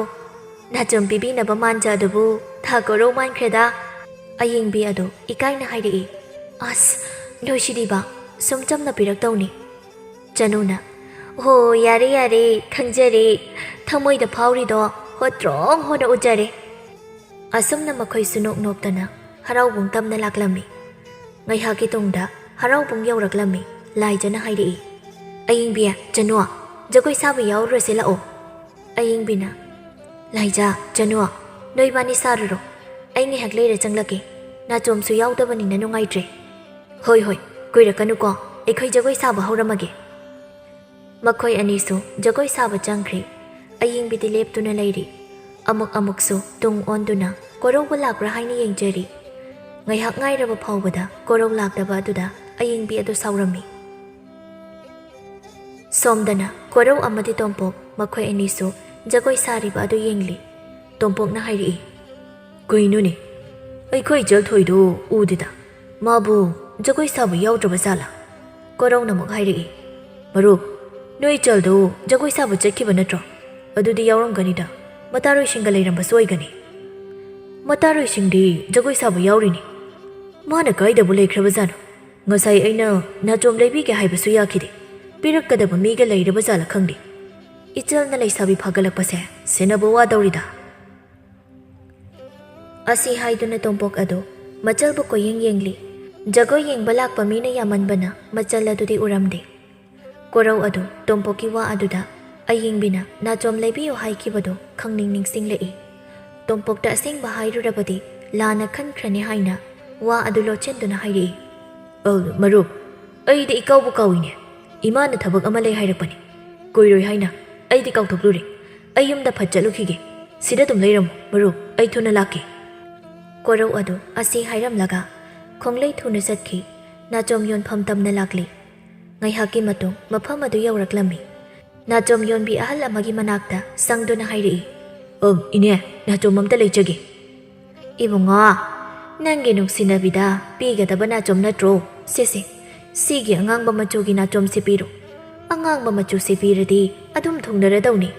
ꯅꯥꯆꯣꯝ ꯄꯤꯕꯤꯅꯕ ꯃꯥꯟꯖ ꯑꯗꯨꯕꯨ ꯊꯥ ꯀꯣꯔꯧ ꯃꯥꯟꯈ꯭ꯔꯦꯗ"꯫ ꯑꯌꯤꯡꯕꯤ ꯑꯗꯣ ꯏꯀꯥꯏꯅ ꯍꯥꯏꯔꯛꯏ, "ꯑꯁ, ꯅꯣꯏꯁꯤꯗꯤꯕ, ꯁꯨꯝ ꯆꯝꯅ ꯄꯤꯔꯛꯇꯧꯅꯤ"꯫ ꯆꯅꯨꯅ, "ꯍꯣ, ꯌꯥꯔꯦ ꯌꯥꯔꯦ, ꯈꯪꯖꯔꯦ, ꯊꯃꯣꯏꯗ ꯐꯥꯎꯔꯤꯗꯣ ꯍꯣꯇ꯭ꯔꯣꯡ ꯍꯣꯅ ꯎꯖꯔꯦ"꯫ ꯑꯁꯨꯝꯅ ꯃꯈꯣꯏꯁꯨ ꯅꯣꯛ ꯅꯣꯛꯇꯅ ꯍꯔꯥꯎꯕꯨꯡ ꯇꯝꯅ ꯂꯥꯛꯂꯝꯃꯤ꯫ ꯉꯥꯏꯍꯥꯛꯀꯤ ꯇꯨꯡꯗ ꯍꯔꯥꯎꯕꯨꯡ ꯌꯧꯔꯛꯂꯝꯃꯤ꯫ ꯂꯥꯏꯖꯅ ꯍꯥꯏꯔꯛꯏ, "ꯑꯌꯤꯡꯕꯤ, ꯆꯅꯨ, ꯖꯒꯣꯏ ꯁꯥꯕ ꯌꯥꯎꯔꯨꯔꯁꯤ ꯂꯥꯛꯑꯣ"꯫ ꯑꯌꯤꯡꯕꯤꯅ, "ꯂꯥꯏꯖ, ꯆꯅꯨ, ꯅꯣꯏꯕꯥꯅꯤ ꯁꯥꯔꯨꯔꯣ, ꯑꯩ ꯉꯥꯏꯍꯥꯛ ꯂꯩꯔ ꯆꯪꯂꯛꯀꯦ, ꯅꯥꯆꯣꯝꯁꯨ ꯌꯥꯎꯗꯕꯅꯤꯅ ꯅꯨꯡꯉꯥꯏꯇ꯭ꯔꯦ"꯫ "ꯍꯣꯏ ꯍꯣꯏ, ꯀꯨꯏꯔꯛꯀꯅꯨꯀꯣ, ꯑꯩꯈꯣꯏ ꯖꯒꯣꯏ ꯁꯥꯕ ꯍꯧꯔꯝꯃꯒꯦ"꯫ ꯃꯈꯣꯏ ꯑꯅꯤꯁꯨ ꯖꯒꯣꯏ ꯁꯥꯕ ꯆꯪꯈ꯭ꯔꯦ꯫ ꯑꯌꯤꯡꯕꯤꯗꯤ ꯂꯦꯞꯇꯨꯅ ꯂꯩꯔꯤ꯫ ꯑꯃꯨꯛ ꯑꯃꯨꯛꯁꯨ ꯇꯨꯡ ꯑꯣꯟꯗꯨꯅ ꯀꯣꯔꯧꯕꯨ ꯂꯥꯛꯄ꯭ꯔꯥ ꯍꯥꯏꯅ ꯌꯦꯡꯖꯔꯤ꯫ ꯉꯥꯏꯍꯥꯛ ꯉꯥꯏꯔꯕ ꯐꯥꯎꯕꯗ ꯀꯣꯔꯧ ꯂꯥꯛꯇꯕ ꯑꯗꯨꯗ ꯑꯌꯤꯡꯕꯤ ꯑꯗꯨ ꯁꯥꯎꯔꯝꯃꯤ꯫ ꯁꯣꯝꯗꯅ ꯀꯣꯔꯧ ꯑꯃꯗꯤ ꯇꯣꯝꯄꯣꯛ ꯃꯈꯣꯏ ꯑꯅꯤꯁꯨ ꯖꯒꯣꯏ ꯁꯥꯔꯤꯕ ꯑꯗꯨ ꯌꯦꯡꯂꯤ꯫ ꯇꯣꯝꯄꯣꯛꯅ ꯍꯥꯏꯔꯛꯏ, "ꯀꯩꯅꯣꯅꯦ, ꯑꯩꯈꯣꯏ ꯏꯆꯜ ꯊꯣꯏꯗꯨ ꯎꯗꯦꯗ, ꯃꯥꯕꯨ ꯖꯒꯣꯏ ꯁꯥꯕ ꯌꯥꯎꯗ꯭ꯔꯕ ꯖꯥꯠꯂꯥ?" ꯀꯣꯔꯧꯅ ꯑꯃꯨꯛ ꯍꯥꯏꯔꯛꯏ, "ꯃꯔꯨꯞ, ꯅꯣꯏ ꯏꯆꯜꯗꯨ ꯖꯒꯣꯏ ꯁꯥꯕ ꯆꯠꯈꯤꯕ ꯅꯠꯇ꯭ꯔꯣ? ꯑꯗꯨꯗꯤ ꯌꯥꯎꯔꯝꯒꯅꯤꯗ, ꯃꯇꯥꯔꯣꯏꯁꯤꯡꯒ ꯂꯩꯔꯝꯕꯁꯨ ꯑꯣꯏꯒꯅꯤ"꯫ "ꯃꯇꯥꯔꯣꯏꯁꯤꯡꯗꯤ ꯖꯒꯣꯏ ꯁꯥꯕ ꯌꯥꯎꯔꯤꯅꯤ꯫ ꯃꯥꯅ ꯀꯥꯏꯗꯕꯨ ꯂꯩꯈ꯭ꯔꯕꯖꯥꯠꯅꯣ? ꯉꯁꯥꯏ ꯑꯩꯅ ꯅꯥꯆꯣꯝ ꯂꯩꯕꯤꯒꯦ ꯍꯥꯏꯕꯁꯨ ꯌꯥꯈꯤꯗꯦ꯫ ꯄꯤꯔꯛꯀꯗꯕ ꯃꯤꯒ ꯂꯩꯔꯕ ꯖꯥꯠꯂ ꯈꯪꯗꯦ꯫ ꯏꯆꯜꯅ ꯂꯩꯁꯥꯕꯤ ꯐꯥꯒꯠꯂꯛꯄꯁꯦ ꯁꯦꯟꯅꯕ ꯋꯥꯗꯧꯔꯤꯗ"꯫ ꯑꯁꯤ ꯍꯥꯏꯗꯨꯅ ꯇꯣꯝꯄꯣꯛ ꯑꯗꯨ ꯃꯆꯜꯕꯨ ꯀꯣꯏꯌꯦꯡ ꯌꯦꯡꯂꯤ꯫ ꯖꯒꯣꯏ ꯌꯦꯡꯕ ꯂꯥꯛꯄ ꯃꯤꯅ ꯌꯥꯝꯃꯟꯕꯅ ꯃꯆꯜ ꯑꯗꯨꯗꯤ ꯎꯔꯝꯗꯦ꯫ ꯀꯣꯔꯧ ꯑꯗꯨ ꯇꯣꯝꯄꯣꯛꯀꯤ ꯋꯥ ꯑꯗꯨꯗ ꯑꯌꯤꯡꯕꯤꯅ ꯅꯥꯆꯣꯝ ꯂꯩꯕꯤꯌꯨ ꯍꯥꯏꯈꯤꯕꯗꯨ ꯈꯪꯅꯤꯡ ꯅꯤꯡꯁꯤꯡꯂꯛꯏ꯫ ꯇꯣꯝꯄꯣꯛꯇ ꯑꯁꯦꯡꯕ ꯍꯥꯏꯔꯨꯔꯕꯗꯤ ꯂꯥꯟꯅ ꯈꯟꯈ꯭ꯔꯅꯤ ꯍꯥꯏꯅ ꯋꯥ ꯑꯗꯨ ꯂꯣꯠꯁꯤꯟꯗꯨꯅ ꯍꯥꯏꯔꯛꯏ꯫ "ꯑ, ꯃꯔꯨꯞ, ꯑꯩꯗꯤ ꯏꯀꯥꯎꯕꯨ ꯀꯥꯎꯏꯅꯦ꯫ ꯏꯃꯥꯅ ꯊꯕꯛ ꯑꯃ ꯂꯩ ꯍꯥꯏꯔꯛꯄꯅꯤ꯫ ꯀꯨꯏꯔꯣꯏ ꯍꯥꯏꯅ ꯑꯩꯗꯤ ꯀꯥꯎꯊꯣꯛꯂꯨꯔꯦ꯫ ꯑꯩ ꯌꯨꯝꯗ ꯐꯠ ꯆꯠꯂꯨꯈꯤꯒꯦ꯫ ꯁꯤꯗ ꯑꯗꯨꯝ ꯂꯩꯔꯝꯃꯨ, ꯃꯔꯨꯞ, ꯑꯩ ꯊꯨꯅ ꯂꯥꯛꯀꯦ"꯫ ꯀꯣꯔꯧ ꯑꯗꯨ ꯑꯁꯤ ꯍꯥꯏꯔꯝꯂꯒ ꯈꯣꯡꯂꯩ ꯊꯨꯅ ꯆꯠꯈꯤ꯫ ꯅꯥꯆꯣꯝ ꯌꯣꯟꯐꯝ ꯇꯝꯅ ꯂꯥꯛꯂꯤ꯫ ꯉꯥꯏꯍꯥꯛꯀꯤ ꯃꯇꯨꯡ ꯃꯐꯝ ꯑꯗꯨ ꯌꯧꯔꯛꯂꯝꯃꯤ꯫ ꯅꯥꯆꯣꯝ ꯌꯣꯟꯕꯤ ꯑꯍꯜ ꯑꯃꯒꯤ ꯃꯅꯥꯛꯇ ꯆꯪꯗꯨꯅ ꯍꯥꯏꯔꯛꯏ, "ꯑꯝ, ꯏꯅꯦ, ꯅꯥꯆꯣꯝ ꯑꯝꯇ ꯂꯩꯖꯒꯦ"꯫ "ꯏꯕꯨꯡꯉꯣ, "ꯅꯪꯒꯤ ꯅꯨꯡꯁꯤꯅꯕꯤꯗ ꯄꯤꯒꯗꯕ ꯅꯥꯆꯣꯝ ꯅꯠꯇ꯭ꯔꯣ? ꯁꯦ ꯁꯦ, ꯁꯤꯒꯤ ꯑꯉꯥꯡꯕ ꯃꯆꯨꯒꯤ ꯅꯥꯆꯣꯝꯁꯦ ꯄꯤꯔꯣ꯫ ꯑꯉꯥꯡꯕ ꯃꯆꯨꯁꯦ ꯄꯤꯔꯗꯤ ꯑꯗꯨꯝ ꯊꯨꯡꯅꯔꯗꯧꯅꯤ꯫"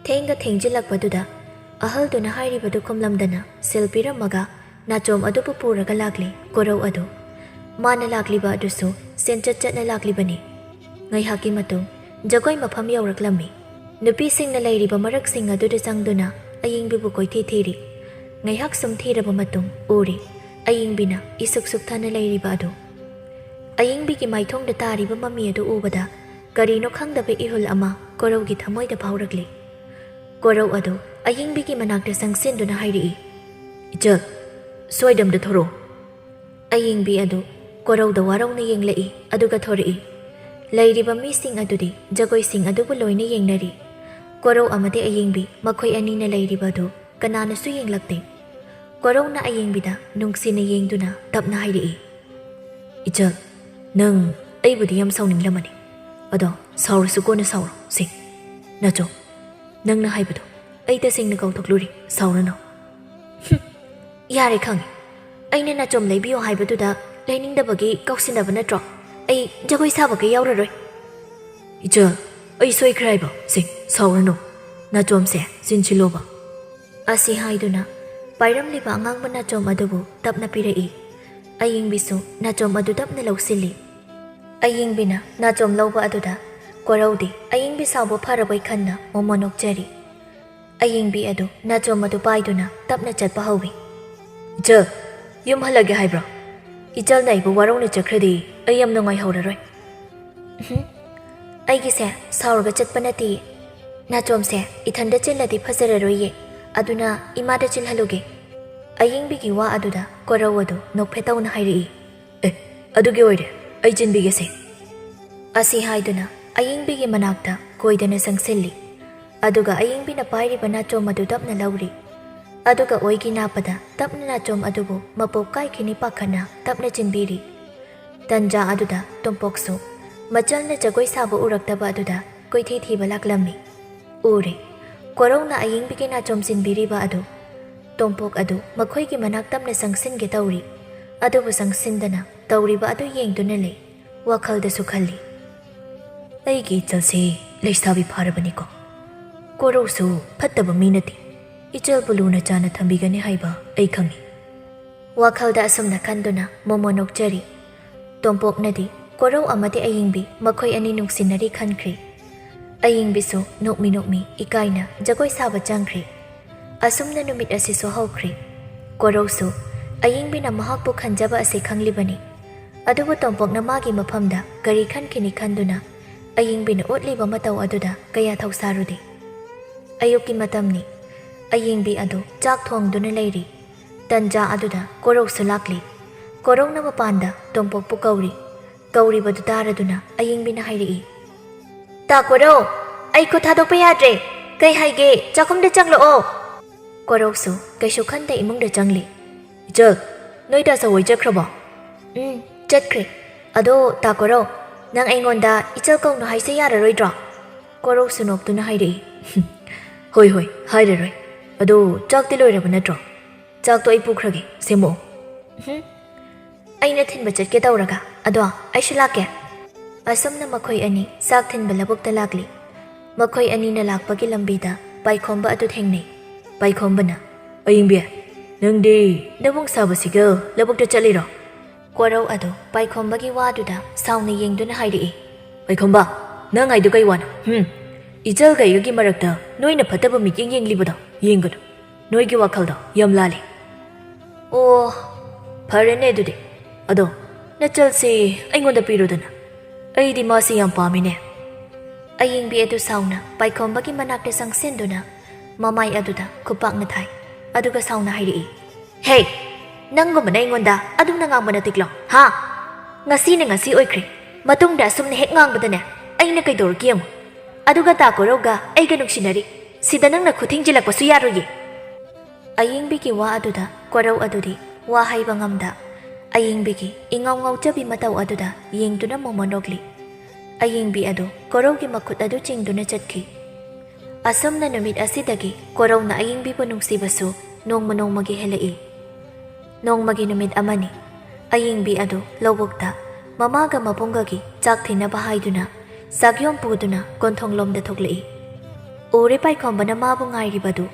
ꯊꯦꯡꯒ ꯊꯦꯡꯖꯤꯜꯂꯛꯄꯗꯨꯗ ꯑꯍꯜꯗꯨꯅ ꯍꯥꯏꯔꯤꯕꯗꯨ ꯈꯨꯝꯂꯝꯗꯅ ꯁꯤꯜ ꯄꯤꯔꯝꯃꯒ ꯅꯥꯆꯣꯝ ꯑꯗꯨꯕꯨ ꯄꯨꯔꯒ ꯂꯥꯛꯂꯦ ꯀꯣꯔꯧ ꯑꯗꯨ꯫ ꯃꯥꯅ ꯂꯥꯛꯂꯤꯕ ꯑꯗꯨꯁꯨ ꯆꯦꯟꯆꯠ ꯆꯠꯅ ꯂꯥꯛꯂꯤꯕꯅꯤ꯫ ꯉꯥꯏꯍꯥꯛꯀꯤ ꯃꯇꯨꯡ ꯖꯒꯣꯏ ꯃꯐꯝ ꯌꯧꯔꯛꯂꯝꯃꯤ꯫ ꯅꯨꯄꯤꯁꯤꯡꯅ ꯂꯩꯔꯤꯕ ꯃꯔꯛꯁꯤꯡ ꯑꯗꯨꯗ ꯆꯪꯗꯨꯅ ꯑꯌꯤꯡꯕꯤꯕꯨ ꯀꯣꯏꯊꯤ ꯊꯤꯔꯤ꯫ ꯉꯥꯏꯍꯥꯛ ꯁꯨꯝ ꯊꯤꯔꯕ ꯃꯇꯨꯡ ꯎꯔꯤ, ꯑꯌꯤꯡꯕꯤꯅ ꯏꯁꯨꯛ ꯁꯨꯛꯊꯅ ꯂꯩꯔꯤꯕ ꯑꯗꯨ꯫ ꯑꯌꯤꯡꯕꯤꯒꯤ ꯃꯥꯏꯊꯣꯡꯗ ꯇꯥꯔꯤꯕ ꯃꯃꯤ ꯑꯗꯨ ꯎꯕꯗ ꯀꯔꯤꯅꯣ ꯈꯪꯗꯕ ꯏꯍꯨꯜ ꯑꯃ ꯀꯣꯔꯧꯒꯤ ꯊꯃꯣꯏꯗ ꯐꯥꯎꯔꯛꯂꯤ꯫ ꯀꯣꯔꯧ ꯑꯗꯨ ꯑꯌꯤꯡꯕꯤꯒꯤ ꯃꯅꯥꯛꯇ ꯆꯪꯁꯤꯟꯗꯨꯅ ꯍꯥꯏꯔꯛꯏ, "ꯏꯆꯜ, ꯁ꯭ꯋꯥꯏꯗ ꯑꯝꯇ ꯊꯣꯔꯛꯑꯣ꯫" ꯑꯌꯤꯡꯕꯤ ꯑꯗꯨ ꯀꯣꯔꯧꯗ ꯋꯥꯔꯧꯅ ꯌꯦꯡꯂꯛꯏ, ꯑꯗꯨꯒ ꯊꯣꯔꯛꯏ꯫ ꯂꯩꯔꯤꯕ ꯃꯤꯁꯤꯡ ꯑꯗꯨꯗꯤ ꯖꯒꯣꯏꯁꯤꯡ ꯑꯗꯨꯕꯨ ꯂꯣꯏꯅ ꯌꯦꯡꯅꯔꯤ꯫ ꯀꯣꯔꯧ ꯑꯃꯗꯤ ꯑꯌꯤꯡꯕꯤ ꯃꯈꯣꯏ ꯑꯅꯤꯅ ꯂꯩꯔꯤꯕ ꯑꯗꯨ ꯀꯅꯥꯅꯁꯨ ꯌꯦꯡꯂꯛꯇꯦ꯫ ꯀꯣꯔꯧꯅ ꯑꯌꯤꯡꯕꯤꯗ ꯅꯨꯡꯁꯤꯅ ꯌꯦꯡꯗꯨꯅ ꯇꯞꯅ ꯍꯥꯏꯔꯛꯏ, "ꯏꯆꯜ, ꯅꯪ ꯑꯩꯕꯨꯗꯤ ꯌꯥꯝ ꯁꯥꯎꯅꯤꯡꯂꯝꯃꯅꯤ꯫ ꯑꯗꯣ ꯁꯥꯎꯔꯁꯨ ꯀꯣꯟꯅ ꯁꯥꯎꯔꯣ꯫ ꯁꯦ, ꯅꯥꯆꯣꯝ, ꯅꯪꯅ ꯍꯥꯏꯕꯗꯣ ꯑꯩ ꯇꯁꯦꯡꯅ ꯀꯥꯎꯊꯣꯛꯂꯨꯔꯦ꯫ ꯁꯥꯎꯔꯅꯨ꯫" "ꯍꯨꯝ, ꯌꯥꯔꯦ, ꯈꯪꯉꯦ꯫ ꯑꯩꯅ ꯅꯥꯆꯣꯝ ꯂꯩꯕꯤꯌꯣ ꯍꯥꯏꯕꯗꯨꯗ ꯂꯩꯅꯤꯡꯗꯕꯒꯤ ꯀꯥꯎꯁꯤꯟꯅꯕ ꯅꯠꯇ꯭ꯔꯣ? ꯑꯩ ꯖꯒꯣꯏ ꯁꯥꯕꯒ ꯌꯥꯎꯔꯔꯣꯏ꯫" "ꯏꯆꯜ, ꯑꯩ ꯁꯣꯏꯈ꯭ꯔꯦ ꯍꯥꯏꯕ꯫ ꯁꯦ, ꯁꯥꯎꯔꯅꯨ꯫ ꯅꯥꯆꯣꯝꯁꯦ ꯆꯤꯟꯁꯤꯜꯂꯣꯕ꯫" ꯑꯁꯤ ꯍꯥꯏꯗꯨꯅ ꯄꯥꯏꯔꯝꯂꯤꯕ ꯑꯉꯥꯡꯕ ꯅꯥꯆꯣꯝ ꯑꯗꯨꯕꯨ ꯇꯞꯅ ꯄꯤꯔꯛꯏ꯫ ꯑꯌꯤꯡꯕꯤꯁꯨ ꯅꯥꯆꯣꯝ ꯑꯗꯨ ꯇꯞꯅ ꯂꯧꯁꯤꯜꯂꯤ꯫ ꯑꯌꯤꯡꯕꯤꯅ ꯅꯥꯆꯣꯝ ꯂꯧꯕ ꯑꯗꯨꯗ ꯀꯣꯔꯧꯗꯤ ꯑꯌꯤꯡꯕꯤ ꯁꯥꯎꯕ ꯐꯔꯕꯣꯏ ꯈꯟꯅ ꯃꯣꯃꯣꯟ ꯅꯣꯛꯆꯔꯤ꯫ ꯑꯌꯤꯡꯕꯤ ꯑꯗꯨ ꯅꯥꯆꯣꯝ ꯑꯗꯨ ꯄꯥꯏꯗꯨꯅ ꯇꯞꯅ ꯆꯠꯄ ꯍꯧꯏ꯫ "ꯏꯆꯜ, ꯌꯨꯝ ꯍꯜꯂꯒꯦ ꯍꯥꯏꯕ꯭ꯔꯣ? ꯏꯆꯜꯅ ꯑꯩꯕꯨ ꯋꯥꯔꯧꯅ ꯆꯠꯈ꯭ꯔꯗꯤ ꯑꯩ ꯌꯥꯝ ꯅꯨꯡꯉꯥꯏꯍꯧꯔꯔꯣꯏ꯫" "ꯎꯝꯍꯨꯝ꯫ ꯑꯩꯒꯤꯁꯦ ꯁꯥꯎꯔꯒ ꯆꯠꯄ ꯅꯠꯇꯦ꯫ ꯅꯥꯆꯣꯝꯁꯦ ꯏꯊꯟꯗ ꯆꯤꯜꯂꯗꯤ ꯐꯖꯔꯔꯣꯏꯌꯦ꯫ ꯑꯗꯨꯅ ꯏꯃꯥꯗ ꯆꯤꯜꯍꯜꯂꯨꯒꯦ꯫" ꯑꯌꯤꯡꯕꯤꯒꯤ ꯋꯥ ꯑꯗꯨꯗ ꯀꯣꯔꯧ ꯑꯗꯨ ꯅꯣꯛꯐꯦꯠ ꯇꯧꯅ ꯍꯥꯏꯔꯛꯏ꯫ "ꯑꯦ, ꯑꯗꯨꯒꯤ ꯑꯣꯏꯔꯦ, ꯑꯩ ꯆꯤꯟꯕꯤꯒꯦꯁꯦ꯫" ꯑꯁꯤ ꯍꯥꯏꯗꯨꯅ ꯑꯌꯤꯡꯕꯤꯒꯤ ꯃꯅꯥꯛꯇ ꯀꯣꯏꯗꯅ ꯆꯪꯁꯤꯜꯂꯤ꯫ ꯑꯗꯨꯒ ꯑꯌꯤꯡꯕꯤꯅ ꯄꯥꯏꯔꯤꯕ ꯅꯥꯆꯣꯝ ꯑꯗꯨ ꯇꯞꯅ ꯂꯧꯔꯤ꯫ ꯑꯗꯨꯒ ꯑꯣꯏꯒꯤ ꯅꯥꯞꯄꯗ ꯇꯞꯅ ꯅꯥꯆꯣꯝ ꯑꯗꯨꯕꯨ ꯃꯄꯣꯞ ꯀꯥꯏꯈꯤꯅꯤ ꯄꯥꯈꯠꯅ ꯇꯞꯅ ꯆꯤꯟꯕꯤꯔꯤ꯫ ꯇꯟꯖꯥ ꯑꯗꯨꯗ ꯇꯣꯝꯄꯣꯛꯁꯨ ꯃꯆꯜꯅ ꯖꯒꯣꯏ ꯁꯥꯕ ꯎꯔꯛꯇꯕ ꯑꯗꯨꯗ ꯀꯣꯏꯊꯤ ꯊꯤꯕ ꯂꯥꯛꯂꯝꯃꯤ꯫ ꯎꯔꯦ, ꯀꯣꯔꯧꯅ ꯑꯌꯤꯡꯕꯤꯒꯤ ꯅꯥꯆꯣꯝ ꯆꯤꯟꯕꯤꯔꯤꯕ ꯑꯗꯨ꯫ ꯇꯣꯝꯄꯣꯛ ꯑꯗꯨ ꯃꯈꯣꯏꯒꯤ ꯃꯅꯥꯛ ꯇꯞꯅ ꯆꯪꯁꯤꯟꯒꯦ ꯇꯧꯔꯤ, ꯑꯗꯨꯕꯨ ꯆꯪꯁꯤꯟꯗꯅ ꯇꯧꯔꯤꯕ ꯑꯗꯨ ꯌꯦꯡꯗꯨꯅ ꯂꯩ꯫ ꯋꯥꯈꯜꯗꯁꯨ ꯈꯜꯂꯤ, "ꯑꯩꯒꯤ ꯏꯆꯜꯁꯤ ꯂꯩꯁꯥꯕꯤ ꯐꯥꯔꯕꯅꯤꯀꯣ꯫ ꯀꯣꯔꯧꯁꯨ ꯐꯠꯇꯕ ꯃꯤ ꯅꯠꯇꯦ꯫ ꯏꯆꯜꯕꯨ ꯂꯨꯅ ꯆꯥꯅ ꯊꯝꯕꯤꯒꯅꯤ ꯍꯥꯏꯕ ꯑꯩ ꯈꯪꯏ꯫" ꯋꯥꯈꯜꯗ ꯑꯁꯨꯝꯅ ꯈꯟꯗꯨꯅ ꯃꯣꯃꯣ ꯅꯣꯛꯆꯔꯤ꯫ ꯇꯣꯝꯄꯣꯛꯅꯗꯤ ꯀꯣꯔꯧ ꯑꯃꯗꯤ ꯑꯌꯤꯡꯕꯤ ꯃꯈꯣꯏ ꯑꯅꯤ ꯅꯨꯡꯁꯤꯅꯔꯤ ꯈꯟꯈ꯭ꯔꯦ꯫ ꯑꯌꯤꯡꯕꯤꯁꯨ ꯅꯣꯛꯃꯤ ꯅꯣꯛꯃꯤ ꯏꯀꯥꯏꯅ ꯖꯒꯣꯏ ꯁꯥꯕ ꯆꯪꯈ꯭ꯔꯦ꯫ ꯑꯁꯨꯝꯅ ꯅꯨꯃꯤꯠ ꯑꯁꯤꯁꯨ ꯍꯧꯈ꯭ꯔꯦ꯫ ꯀꯣꯔꯧꯁꯨ ꯑꯌꯤꯡꯕꯤꯅ ꯃꯍꯥꯛꯄꯨ ꯈꯟꯖꯕ ꯑꯁꯤ ꯈꯪꯂꯤꯕꯅꯤ꯫ ꯑꯗꯨꯕꯨ ꯇꯣꯝꯄꯣꯛꯅ ꯃꯥꯒꯤ ꯃꯐꯝꯗ ꯀꯔꯤ ꯈꯟꯈꯤꯅꯤ ꯈꯟꯗꯨꯅ ꯑꯌꯤꯡꯕꯤꯅ ꯎꯠꯂꯤꯕ ꯃꯇꯧ ꯑꯗꯨꯗ ꯀꯌꯥ ꯊꯧꯁꯥꯔꯨꯗꯦ꯫ ꯑꯌꯨꯛꯀꯤ ꯃꯇꯝꯅꯤ꯫ ꯑꯌꯤꯡꯕꯤ ꯑꯗꯨ ꯆꯥꯛ ꯊꯣꯡꯗꯨꯅ ꯂꯩꯔꯤ꯫ ꯇꯟꯖꯥ ꯑꯗꯨꯗ ꯀꯣꯔꯧꯁꯨ ꯂꯥꯛꯂꯤ꯫ ꯀꯣꯔꯧꯅ ꯃꯄꯥꯟꯗ ꯇꯣꯝꯄꯣꯛꯄꯨ ꯀꯧꯔꯤ꯫ ꯀꯧꯔꯤꯕꯗꯨ ꯇꯥꯔꯗꯨꯅ ꯑꯌꯤꯡꯕꯤꯅ ꯍꯥꯏꯔꯛꯏ, "ꯇꯥ ꯀꯣꯔꯧ, ꯑꯩ ꯈꯨꯠ ꯊꯥꯗꯣꯛꯄ ꯌꯥꯗ꯭ꯔꯦ꯫ ꯀꯩ ꯍꯥꯏꯒꯦ? ꯆꯥꯛꯈꯨꯝꯗ ꯆꯪꯂꯛꯑꯣ꯫" ꯀꯣꯔꯧꯁꯨ ꯀꯩꯁꯨ ꯈꯟꯗ ꯏꯃꯨꯡꯗ ꯆꯪꯂꯤ꯫ "ꯏꯆꯜ, ꯅꯣꯏ ꯇꯥꯆꯧ ꯍꯣꯏ ꯆꯠꯈ꯭ꯔꯕꯣ?" "ꯎꯝ, ꯆꯠꯈ꯭ꯔꯦ꯫ ꯑꯗꯣ ꯇꯥ ꯀꯣꯔꯧ, ꯅꯪ ꯑꯩꯉꯣꯟꯗ ꯏꯆꯜ ꯀꯧꯅꯨ ꯍꯥꯏꯁꯦ ꯌꯥꯔꯔꯣꯏꯗ꯭ꯔꯣ?" ꯀꯣꯔꯧꯁꯨ ꯅꯣꯛꯇꯨꯅ ꯍꯥꯏꯔꯛꯏ꯫ "ꯍꯣꯏ, ꯍꯣꯏ, ꯍꯥꯏꯔꯔꯣꯏ꯫ ꯑꯗꯣ ꯆꯥꯛꯇꯤ ꯂꯣꯏꯔꯕ ꯅꯠꯇ꯭ꯔꯣ? ꯆꯥꯛꯇꯣ ꯑꯩ ꯄꯨꯈ꯭ꯔꯒꯦ, ꯁꯦꯝꯃꯛꯑꯣ꯫" "ꯎꯝ, ꯑꯩꯅ ꯊꯤꯟꯕ ꯆꯠꯀꯦ ꯇꯧꯔꯒ꯫ ꯑꯗꯣ ꯑꯩꯁꯨ ꯂꯥꯛꯀꯦ꯫" ꯑꯁꯨꯝꯅ ꯃꯈꯣꯏ ꯑꯅꯤ ꯆꯥꯛ ꯊꯤꯟꯕ ꯂꯧꯕꯨꯛꯇ ꯂꯥꯛꯂꯤ꯫ ꯃꯈꯣꯏ ꯑꯅꯤꯅ ꯂꯥꯛꯄꯒꯤ ꯂꯝꯕꯤꯗ ꯄꯥꯏꯈꯣꯝꯕ ꯑꯗꯨ ꯊꯦꯡꯅꯩ꯫ ꯄꯥꯏꯈꯣꯝꯕꯅ, "ꯑꯌꯤꯡꯕꯤ, ꯅꯪꯗꯤ ꯅꯕꯨꯡ ꯁꯥꯕꯁꯤꯒ ꯂꯧꯕꯨꯛꯇ ꯆꯠꯂꯤꯔꯣ?" ꯀꯣꯔꯧ ꯑꯗꯨ ꯄꯥꯏꯈꯣꯝꯕꯒꯤ ꯋꯥꯗꯨꯗ ꯁꯥꯎꯅ ꯌꯦꯡꯗꯨꯅ ꯍꯥꯏꯔꯛꯏ꯫ "ꯄꯥꯏꯈꯣꯝꯕ, ꯅꯪ ꯍꯥꯏꯗꯨ ꯀꯩ ꯋꯥꯅꯣ? ꯍꯨꯝ? ꯏꯆꯜꯒ ꯑꯩꯒꯒꯤ ꯃꯔꯛꯇ ꯅꯣꯏꯅ ꯐꯠꯇꯕ ꯃꯤꯠꯌꯦꯡ ꯌꯦꯡꯂꯤꯕꯗꯣ ꯌꯦꯡꯒꯅꯨ꯫ ꯅꯣꯏꯒꯤ ꯋꯥꯈꯜꯗꯣ ꯌꯥꯝ ꯂꯥꯜꯂꯤ꯫" "ꯑꯣ, ꯐꯔꯦꯅꯦ ꯑꯗꯨꯗꯤ꯫ ꯑꯗꯣ ꯅꯆꯜꯁꯤ ꯑꯩꯉꯣꯟꯗ ꯄꯤꯔꯣꯗꯅ꯫ ꯑꯩꯗꯤ ꯃꯥꯁꯤ ꯌꯥꯝ ꯄꯥꯝꯃꯤꯅꯦ꯫" ꯑꯌꯤꯡꯕꯤ ꯑꯗꯨ ꯁꯥꯎꯅ ꯄꯥꯏꯈꯣꯝꯕꯒꯤ ꯃꯅꯥꯛꯇ ꯆꯪꯁꯤꯟꯗꯨꯅ ꯃꯃꯥꯏ ꯑꯗꯨꯗ ꯈꯨꯄꯥꯛꯅ ꯊꯥꯏ꯫ ꯑꯗꯨꯒ ꯁꯥꯎꯅ ꯍꯥꯏꯔꯛꯏ, "ꯍꯦ! ꯅꯪꯒꯨꯝꯕꯅ ꯑꯩꯉꯣꯟꯗ ꯑꯗꯨꯝꯅ ꯉꯥꯡꯕ ꯅꯠꯇꯤꯛꯂꯣ, ꯍꯥ? ꯉꯁꯤꯅ ꯉꯁꯤ ꯑꯣꯏꯈ꯭ꯔꯦ꯫ ꯃꯇꯨꯡꯗ ꯑꯁꯨꯝꯅ ꯍꯦꯛ ꯉꯥꯡꯕꯗꯅꯦ, ꯑꯩꯅ ꯀꯩꯗꯧꯔꯛꯀꯦ ꯌꯦꯡꯉꯨ꯫ ꯑꯗꯨꯒ ꯇꯥ ꯀꯣꯔꯧꯒ ꯑꯩꯒ ꯅꯨꯡꯁꯤꯅꯔꯤ꯫ ꯁꯤꯗ ꯅꯪꯅ ꯈꯨꯠ ꯊꯤꯡꯖꯤꯜꯂꯛꯄꯁꯨ ꯌꯥꯔꯣꯏꯌꯦ꯫" ꯑꯌꯤꯡꯕꯤꯒꯤ ꯋꯥ ꯑꯗꯨꯗ ꯀꯣꯔꯧ ꯑꯗꯨꯗꯤ ꯋꯥ ꯍꯥꯏꯕ ꯉꯝꯗ, ꯑꯌꯤꯡꯕꯤꯒꯤ ꯏꯉꯥꯎ ꯉꯥꯎꯖꯕꯤ ꯃꯇꯧ ꯑꯗꯨꯗ ꯌꯦꯡꯗꯨꯅ ꯃꯣꯃꯣ ꯅꯣꯛꯂꯤ꯫ ꯑꯌꯤꯡꯕꯤ ꯑꯗꯨ ꯀꯣꯔꯧꯒꯤ ꯃꯈꯨꯠ ꯑꯗꯨ ꯆꯤꯡꯗꯨꯅ ꯆꯠꯈꯤ꯫ ꯑꯁꯨꯝꯅ ꯅꯨꯃꯤꯠ ꯑꯁꯤꯗꯒꯤ ꯀꯣꯔꯧꯅ ꯑꯌꯤꯡꯕꯤꯕꯨ ꯅꯨꯡꯁꯤꯕꯁꯨ ꯅꯣꯡꯃ ꯅꯣꯡꯃꯒꯤ ꯍꯦꯜꯂꯛꯏ꯫ ꯅꯣꯡꯃꯒꯤ ꯅꯨꯃꯤꯠ ꯑꯃꯅꯤ꯫ ꯑꯌꯤꯡꯕꯤ ꯑꯗꯨ ꯂꯧꯕꯨꯛꯇ ꯃꯃꯥꯒ ꯃꯕꯨꯡꯒꯒꯤ ꯆꯥꯛ ꯊꯤꯟꯅꯕ ꯍꯥꯏꯗꯨꯅ ꯆꯥꯛꯌꯣꯝ ꯄꯨꯗꯨꯅ ꯀꯣꯟꯊꯣꯡꯂꯣꯝꯗ ꯊꯣꯛꯂꯛꯏ꯫ ꯎꯔꯦ ꯄꯥꯏꯈꯣꯝꯕꯅ ꯃꯥꯕꯨ ꯉꯥꯏꯔꯤꯕꯗꯨ꯫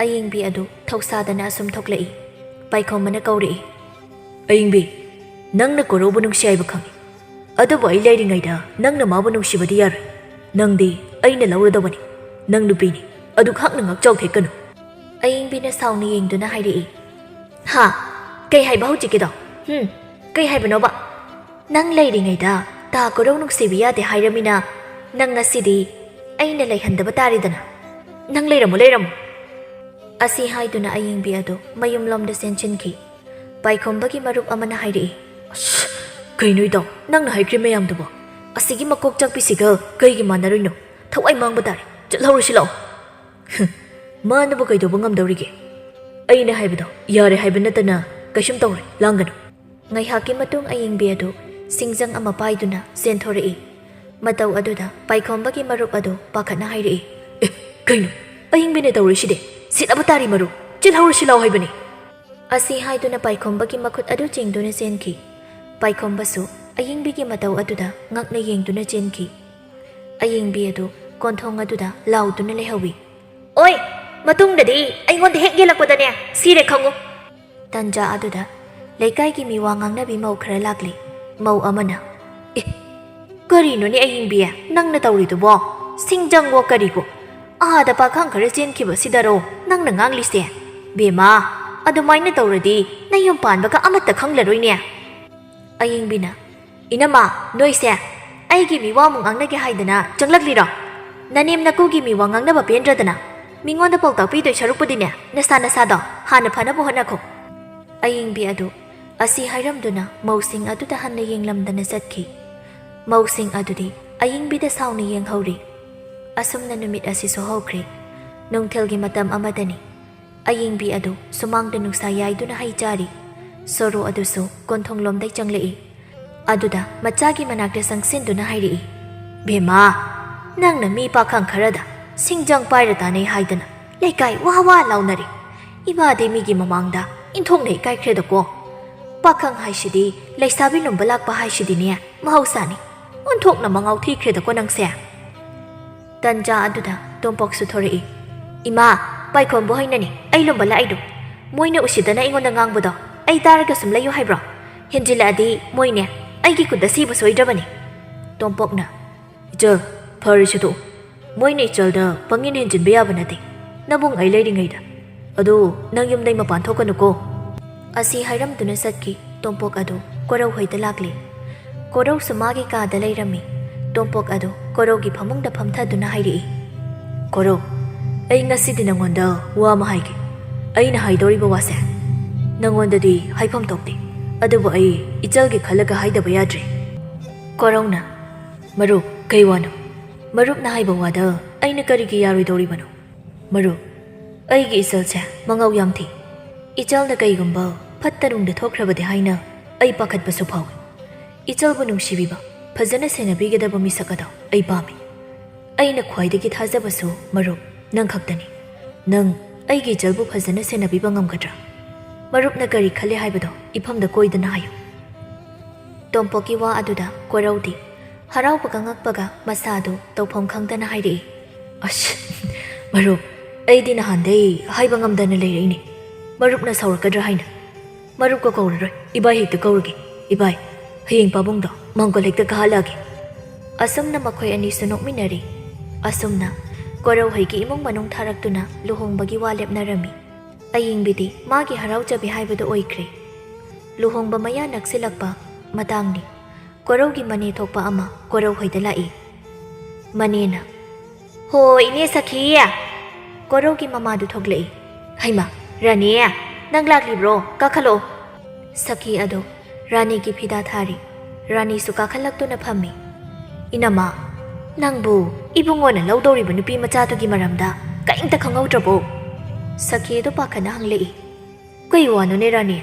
ꯑꯌꯤꯡꯕꯤ ꯑꯗꯨ ꯊꯧꯁꯥꯗꯅ ꯑꯁꯨꯝ ꯊꯣꯛꯂꯛꯏ꯫ ꯄꯥꯏꯈꯣꯝꯕꯅ ꯀꯧꯔꯛꯏ, "ꯑꯌꯤꯡꯕꯤ, ꯅꯪꯅ ꯀꯣꯔꯧꯕꯨ ꯅꯨꯡꯁꯤ ꯍꯥꯏꯕ ꯈꯪꯏ꯫ ꯑꯗꯨꯕꯨ ꯑꯩ ꯂꯩꯔꯤꯉꯩꯗ ꯅꯪꯅ ꯃꯥꯕꯨ ꯅꯨꯡꯁꯤꯕꯗꯤ ꯌꯥꯔꯣꯏ꯫ ꯅꯪꯗꯤ ꯑꯩꯅ ꯂꯧꯔꯗꯧꯕꯅꯤ꯫ ꯅꯪ ꯅꯨꯄꯤꯅꯤ꯫ ꯑꯗꯨ ꯈꯥꯛꯅ ꯉꯥꯛꯆꯥꯎ ꯊꯦꯛꯀꯅꯨ꯫" ꯑꯌꯤꯡꯕꯤꯅ ꯁꯥꯎꯅ ꯌꯦꯡꯗꯨꯅ ꯍꯥꯏꯔꯛꯏ, "ꯍꯥ? ꯀꯩ ꯍꯥꯏꯕ ꯍꯧꯖꯤꯛꯀꯤꯗꯣ? ꯍꯨꯝ? ꯀꯩ ꯍꯥꯏꯕꯅꯣꯕ? ꯅꯪ ꯂꯩꯔꯤꯉꯩꯗ ꯇꯥ ꯀꯣꯔꯧ ꯅꯨꯡꯁꯤꯕ ꯌꯥꯗꯦ ꯍꯥꯏꯔꯃꯤꯅ, ꯅꯪ ꯉꯁꯤꯗꯤ ꯑꯩꯅ ꯂꯩꯍꯟꯗꯕ ꯇꯥꯔꯦꯗꯅ꯫ ꯅꯪ ꯂꯩꯔꯝꯃꯣ, ꯂꯩꯔꯝꯃꯣ꯫" ꯑꯁꯤ ꯍꯥꯏꯗꯨꯅ ꯑꯌꯤꯡꯕꯤ ꯑꯗꯨ ꯃꯌꯨꯝꯂꯣꯝꯗ ꯆꯦꯟꯁꯤꯟꯈꯤ꯫ ꯄꯥꯏꯈꯣꯝꯕꯒꯤ ꯃꯔꯨꯞ ꯑꯃꯅ ꯍꯥꯏꯔꯛꯏ, "ꯑꯁ, ꯀꯩꯅꯣ ꯏꯇꯥꯎ, ꯅꯪꯅ ꯍꯥꯏꯈ꯭ꯔꯤ ꯃꯌꯥꯝꯗꯨꯕꯣ? ꯑꯁꯤꯒꯤ ꯃꯀꯣꯛ ꯆꯥꯛꯄꯤꯁꯤꯒ ꯀꯩꯒꯤ ꯃꯥꯟꯅꯔꯨꯏꯅꯣ? ꯊꯋꯥꯏ ꯃꯥꯡꯕ ꯇꯥꯔꯦ꯫ ꯆꯠꯍꯧꯔꯁꯤ ꯂꯥꯛꯑꯣ꯫" "ꯍꯨꯝ, ꯃꯥꯅꯕꯨ ꯀꯩꯗꯧꯕ ꯉꯝꯗꯧꯔꯤꯒꯦ? ꯑꯩꯅ ꯍꯥꯏꯕꯗꯣ ꯌꯥꯔꯦ ꯍꯥꯏꯕ ꯅꯠꯇꯅ ꯀꯩꯁꯨꯝ ꯇꯧꯔꯣꯏ, ꯂꯥꯡꯒꯅꯨ꯫" ꯉꯥꯏꯍꯥꯛꯀꯤ ꯃꯇꯨꯡ ꯑꯌꯤꯡꯕꯤ ꯑꯗꯨ ꯁꯤꯡꯖꯪ ꯑꯃ ꯄꯥꯏꯗꯨꯅ ꯆꯦꯟꯊꯣꯔꯛꯏ꯫ ꯃꯇꯧ ꯑꯗꯨꯗ ꯄꯥꯏꯈꯣꯝꯕꯒꯤ ꯃꯔꯨꯞ ꯑꯗꯨ ꯄꯥꯈꯠꯅ ꯍꯥꯏꯔꯛꯏ, "ꯑꯦ, ꯀꯩꯅꯣ? ꯑꯌꯤꯡꯕꯤꯅ ꯇꯧꯔꯤꯁꯤꯗꯤ? ꯁꯤꯠꯂꯕ ꯇꯥꯔꯤ ꯃꯔꯨꯞ, ꯆꯦꯜꯍꯧꯔꯁꯤ ꯂꯥꯎ ꯍꯥꯏꯕꯅꯤ꯫" ꯑꯁꯤ ꯍꯥꯏꯗꯨꯅ ꯄꯥꯏꯈꯣꯝꯕꯒꯤ ꯃꯈꯨꯠ ꯑꯗꯨ ꯆꯤꯡꯗꯨꯅ ꯆꯦꯟꯈꯤ꯫ ꯄꯥꯏꯈꯣꯝꯕꯁꯨ ꯑꯌꯤꯡꯕꯤꯒꯤ ꯃꯇꯧ ꯑꯗꯨꯗ ꯉꯛꯅ ꯌꯦꯡꯗꯨꯅ ꯆꯦꯟꯈꯤ꯫ ꯑꯌꯤꯡꯕꯤ ꯑꯗꯨ ꯀꯣꯟꯊꯣꯡ ꯑꯗꯨꯗ ꯂꯥꯎꯗꯨꯅ ꯂꯩꯍꯧꯏ꯫ "ꯑꯣꯏ, ꯃꯇꯨꯡꯗꯗꯤ ꯑꯩꯉꯣꯟꯗ ꯍꯦꯛ ꯌꯦꯜꯂꯛꯄꯗꯅꯦ, ꯁꯤꯔꯦ ꯈꯪꯉꯨ꯫" ꯇꯟꯖꯥ ꯑꯗꯨꯗ ꯂꯩꯀꯥꯏꯒꯤ ꯃꯤ ꯋꯥ ꯉꯥꯡꯅꯕꯤ ꯃꯧ ꯈꯔ ꯂꯥꯛꯂꯤ꯫ ꯃꯧ ꯑꯃꯅ, "ꯑꯦ, ꯀꯔꯤꯅꯣꯅꯦ ꯑꯌꯤꯡꯕꯤ, ꯅꯪꯅ ꯇꯧꯔꯤꯗꯨꯕꯣ? ꯁꯤꯡꯖꯪꯋꯣ ꯀꯔꯤꯋꯣ? ꯑꯥꯗ ꯄꯥꯈꯪ ꯈꯔ ꯆꯦꯟꯈꯤꯕꯁꯤꯗꯔꯣ ꯅꯪꯅ ꯉꯥꯡꯂꯤꯁꯦ? ꯕꯦꯝꯃ, ꯑꯗꯨꯃꯥꯏꯅ ꯇꯧꯔꯗꯤ ꯅꯌꯨꯝ ꯄꯥꯟꯕꯒ ꯑꯃꯠꯇ ꯈꯪꯂꯔꯣꯏꯅꯦ꯫" ꯑꯌꯤꯡꯕꯤꯅ, "ꯏꯅꯝꯃ, ꯅꯣꯏꯁꯦ ꯑꯩꯒꯤ ꯃꯤꯋꯥ ꯑꯃꯨꯛ ꯉꯥꯡꯅꯒꯦ ꯍꯥꯏꯗꯅ ꯆꯪꯂꯛꯂꯤꯔꯣ? ꯅꯅꯦꯝ ꯅꯀꯨꯒꯤ ꯃꯤꯋꯥ ꯉꯥꯡꯅꯕ ꯄꯦꯟꯗ꯭ꯔꯗꯅ ꯃꯤꯉꯣꯟꯗ ꯄꯥꯎꯇꯥꯛ ꯄꯤꯗꯣꯏ ꯁꯔꯨꯛꯄꯨꯗꯤꯅꯦ, ꯅꯁꯥ ꯅꯁꯥꯗꯣ ꯍꯥꯟꯅ ꯐꯅꯕ ꯍꯣꯠꯅꯈꯣ꯫" ꯑꯌꯤꯡꯕꯤ ꯑꯗꯨ ꯑꯁꯤ ꯍꯥꯏꯔꯝꯗꯨꯅ ꯃꯧꯁꯤꯡ ꯑꯗꯨꯗ ꯍꯟꯅ ꯌꯦꯡꯂꯝꯗꯅ ꯆꯠꯈꯤ꯫ ꯃꯧꯁꯤꯡ ꯑꯗꯨꯗꯤ ꯑꯌꯤꯡꯕꯤꯗ ꯁꯥꯎꯅ ꯌꯦꯡꯍꯧꯔꯤ꯫ ꯑꯁꯨꯝꯅ ꯅꯨꯃꯤꯠ ꯑꯁꯤꯁꯨ ꯍꯧꯈ꯭ꯔꯦ꯫ ꯅꯨꯡꯊꯤꯜꯒꯤ ꯃꯇꯝ ꯑꯃꯗꯅꯤ꯫ ꯑꯌꯤꯡꯕꯤ ꯑꯗꯨ ꯁꯨꯃꯥꯡꯗ ꯅꯨꯡꯁꯥ ꯌꯥꯏꯗꯨꯅ ꯍꯩ ꯆꯥꯔꯤ꯫ ꯁꯣꯔꯣ ꯑꯗꯨꯁꯨ ꯀꯣꯟꯊꯣꯡꯂꯣꯝꯗꯩ ꯆꯪꯂꯛꯏ꯫ ꯑꯗꯨꯗ ꯃꯆꯥꯒꯤ ꯃꯅꯥꯛꯇ ꯆꯪꯁꯤꯟꯗꯨꯅ ꯍꯥꯏꯔꯛꯏ, "ꯕꯦꯝꯃ, ꯅꯪꯅ ꯃꯤ ꯄꯥꯈꯪ ꯈꯔꯗ ꯁꯤꯡꯖꯪ ꯄꯥꯏꯔ ꯇꯥꯟꯅꯩ ꯍꯥꯏꯗꯅ ꯂꯩꯀꯥꯏ ꯋꯥ ꯋꯥ ꯂꯥꯎꯅꯔꯦ꯫ "ꯏꯃꯥꯗꯤ ꯃꯤꯒꯤ ꯃꯃꯥꯡꯗ ꯏꯟꯊꯣꯛꯅ ꯏꯀꯥꯏꯈ꯭ꯔꯦꯗꯀꯣ꯫ ꯄꯥꯈꯪ ꯍꯥꯏꯁꯤꯗꯤ, ꯂꯩꯁꯥꯕꯤ ꯂꯨꯝꯕ ꯂꯥꯛꯄ ꯍꯥꯏꯁꯤꯗꯤꯅꯦ, ꯃꯍꯧꯁꯥꯅꯤ꯫ ꯑꯣꯟꯊꯣꯛꯅ ꯃꯉꯥꯎ ꯊꯤꯈ꯭ꯔꯦꯗꯀꯣ ꯅꯪꯁꯦ꯫" ꯇꯟꯖꯥ ꯑꯗꯨꯗ ꯇꯣꯝꯄꯣꯛꯁꯨ ꯊꯣꯔꯛꯏ꯫ "ꯏꯃꯥ, ꯄꯥꯏꯈꯣꯝꯕ ꯍꯣꯏꯅꯅꯤ ꯑꯩ ꯂꯨꯝꯕ ꯂꯥꯛꯏꯗꯣ꯫ ꯃꯣꯏꯅ ꯎꯁꯤꯠꯇꯅ ꯑꯩꯉꯣꯟꯗ ꯉꯥꯡꯕꯗꯣ ꯑꯩ ꯇꯥꯔꯒ ꯁꯨꯝ ꯂꯩꯌꯨ ꯍꯥꯏꯕ꯭ꯔꯣ? ꯍꯦꯟꯖꯤꯜꯂꯛꯑꯗꯤ ꯃꯣꯏꯅꯦ ꯑꯩꯒꯤ ꯈꯨꯠꯇ ꯁꯤꯕ ꯁꯣꯏꯗ꯭ꯔꯕꯅꯤ꯫" ꯇꯣꯝꯄꯣꯛꯅ, "ꯏꯆꯜ, ꯐꯔꯦꯁꯦ ꯇꯣꯛꯎ꯫ ꯃꯣꯏꯅ ꯏꯆꯜꯗ ꯄꯪꯍꯦꯟ ꯍꯦꯟꯖꯤꯟꯕ ꯌꯥꯕ ꯅꯠꯇꯦ꯫ ꯅꯕꯨꯡ ꯑꯩ ꯂꯩꯔꯤꯉꯩꯗ꯫ ꯑꯗꯨ ꯅꯪ ꯌꯨꯝꯗꯩ ꯃꯄꯥꯟ ꯊꯣꯛꯀꯅꯨꯀꯣ꯫" ꯑꯁꯤ ꯍꯥꯏꯔꯝꯗꯨꯅ ꯆꯠꯈꯤ ꯇꯣꯝꯄꯣꯛ ꯑꯗꯨ ꯀꯣꯔꯧ ꯍꯣꯏꯗ ꯂꯥꯛꯂꯦ꯫ ꯀꯣꯔꯧꯁꯨ ꯃꯥꯒꯤ ꯀꯥꯗ ꯂꯩꯔꯝꯃꯤ꯫ ꯇꯣꯝꯄꯣꯛ ꯑꯗꯨ ꯀꯣꯔꯧꯒꯤ ꯐꯃꯨꯡꯗ ꯐꯝꯊꯗꯨꯅ ꯍꯥꯏꯔꯛꯏ, "ꯀꯣꯔꯧ, ꯑꯩ ꯉꯁꯤꯗꯤ ꯅꯪꯉꯣꯟꯗ ꯋꯥ ꯑꯃ ꯍꯥꯏꯒꯦ꯫ ꯑꯩꯅ ꯍꯥꯏꯗꯧꯔꯤꯕ ꯋꯥꯁꯦ ꯅꯪꯉꯣꯟꯗꯗꯤ ꯍꯥꯏꯐꯝ ꯊꯣꯛꯇꯦ, ꯑꯗꯨꯕꯨ ꯑꯩ ꯏꯆꯜꯒꯤ ꯈꯜꯂꯒ ꯍꯥꯏꯗꯕ ꯌꯥꯗ꯭ꯔꯦ꯫" ꯀꯣꯔꯧꯅ, "ꯃꯔꯨꯞ, ꯀꯩ ꯋꯥꯅꯣ? ꯃꯔꯨꯞꯅ ꯍꯥꯏꯕ ꯋꯥꯗ ꯑꯩꯅ ꯀꯔꯤꯒꯤ ꯌꯥꯔꯣꯏꯗꯧꯔꯤꯕꯅꯣ? ꯃꯔꯨꯞ, ꯑꯩꯒꯤ ꯏꯆꯜꯁꯦ ꯃꯉꯥꯎ ꯌꯥꯝ ꯊꯤ꯫ ꯏꯆꯜꯅ ꯀꯩꯒꯨꯝꯕ ꯐꯠꯇ ꯅꯨꯡꯗ ꯊꯣꯛꯈ꯭ꯔꯕꯗꯤ ꯍꯥꯏꯅ ꯑꯩ ꯄꯥꯈꯠꯄꯁꯨ ꯐꯥꯎꯏ꯫ ꯏꯆꯜꯕꯨ ꯅꯨꯡꯁꯤꯕꯤꯕ, ꯐꯖꯅ ꯁꯦꯟꯅꯕꯤꯒꯗꯕ ꯃꯤꯁꯛ ꯑꯗꯣ ꯑꯩ ꯄꯥꯝꯃꯤ꯫ ꯑꯩꯅ ꯈ꯭ꯋꯥꯏꯗꯒꯤ ꯊꯥꯖꯕꯁꯨ, ꯃꯔꯨꯞ, ꯅꯪ ꯈꯛꯇꯅꯤ꯫ ꯅꯪ ꯑꯩꯒꯤ ꯏꯆꯜꯕꯨ ꯐꯖꯅ ꯁꯦꯟꯅꯕꯤꯕ ꯉꯝꯒꯗ꯭ꯔꯥ? ꯃꯔꯨꯞꯅ ꯀꯔꯤ ꯈꯜꯂꯤ ꯍꯥꯏꯕꯗꯣ ꯏꯐꯝꯗ ꯀꯣꯏꯗꯅ ꯍꯥꯏꯌꯨ꯫" ꯇꯣꯝꯄꯣꯛꯀꯤ ꯋꯥ ꯑꯗꯨꯗ ꯀꯣꯔꯧꯗꯤ ꯍꯔꯥꯎꯕꯒ ꯉꯛꯄꯒ ꯃꯁꯥꯗꯨ ꯇꯧꯐꯝ ꯈꯪꯗꯅ ꯍꯥꯏꯔꯛꯏ, "ꯑꯁ, ꯃꯔꯨꯞ, ꯑꯩꯗꯤ ꯅꯍꯥꯟꯗꯩ ꯍꯥꯏꯕ ꯉꯝꯗꯅ ꯂꯩꯔꯛꯏꯅꯦ꯫ ꯃꯔꯨꯞꯅ ꯁꯥꯎꯔꯛꯀꯗ꯭ꯔꯥ ꯍꯥꯏꯅ꯫ ꯃꯔꯨꯞꯀ ꯀꯧꯔꯔꯣꯏ, ꯏꯕꯥꯏ ꯍꯦꯛꯇ ꯀꯧꯔꯒꯦ꯫ ꯏꯕꯥꯏ, ꯍꯌꯦꯡ ꯄꯥꯕꯨꯡꯗꯣ ꯃꯥꯡꯒꯣꯜ ꯍꯦꯛꯇ ꯀꯥꯍꯜꯂꯛꯑꯒꯦ꯫" ꯑꯁꯨꯝꯅ ꯃꯈꯣꯏ ꯑꯅꯤꯁꯨ ꯅꯣꯛꯃꯤꯟꯅꯔꯤ꯫ ꯑꯁꯨꯝꯅ ꯀꯣꯔꯧꯍꯩꯒꯤ ꯏꯃꯨꯡ ꯃꯅꯨꯡ ꯊꯥꯔꯛꯇꯨꯅ ꯂꯨꯍꯣꯡꯕꯒꯤ ꯋꯥ ꯂꯦꯞꯅꯔꯝꯃꯤ꯫ ꯑꯌꯤꯡꯕꯤꯗꯤ ꯃꯥꯒꯤ ꯍꯔꯥꯎꯖꯕꯤ ꯍꯥꯏꯕꯗꯨ ꯑꯣꯏꯈ꯭ꯔꯦ꯫ ꯂꯨꯍꯣꯡꯕ ꯃꯌꯥ ꯅꯛꯁꯤꯜꯂꯛꯄ ꯃꯇꯥꯡꯅꯤ꯫ ꯀꯣꯔꯧꯒꯤ ꯃꯅꯦ ꯊꯣꯛꯄ ꯑꯃ ꯀꯣꯔꯧꯍꯩꯗ ꯂꯥꯛꯏ꯫ ꯃꯅꯦꯅ, "ꯍꯣ, ꯏꯅꯦ ꯁꯈꯤ!" ꯀꯣꯔꯧꯒꯤ ꯃꯃꯥꯗꯨ ꯊꯣꯛꯂꯛꯏ꯫ "ꯍꯩꯃꯥ, ꯔꯥꯅꯤ, ꯅꯪ ꯂꯥꯛꯂꯤꯕ꯭ꯔꯣ? ꯀꯥꯈꯠꯂꯛꯑꯣ꯫" ꯁꯈꯤ ꯑꯗꯨ ꯔꯥꯅꯤꯒꯤ ꯐꯤꯗꯥ ꯊꯥꯔꯤ꯫ ꯔꯥꯅꯤꯁꯨ ꯀꯥꯈꯠꯂꯛꯇꯨꯅ ꯐꯝꯃꯤ꯫ "ꯏꯅꯝꯃ, ꯅꯪꯕꯨ ꯏꯕꯨꯡꯉꯣꯅ ꯂꯧꯗꯧꯔꯤꯕ ꯅꯨꯄꯤ ꯃꯆꯥꯗꯨꯒꯤ ꯃꯔꯝꯗ ꯀꯔꯤꯝꯇ ꯈꯪꯍꯧꯗ꯭ꯔꯕꯣ?" ꯁꯈꯤ ꯑꯗꯨ ꯄꯥꯈꯠꯅ ꯍꯪꯂꯛꯏ꯫ "ꯀꯩ ꯋꯥꯅꯣꯅꯦ ꯔꯥꯅꯤ?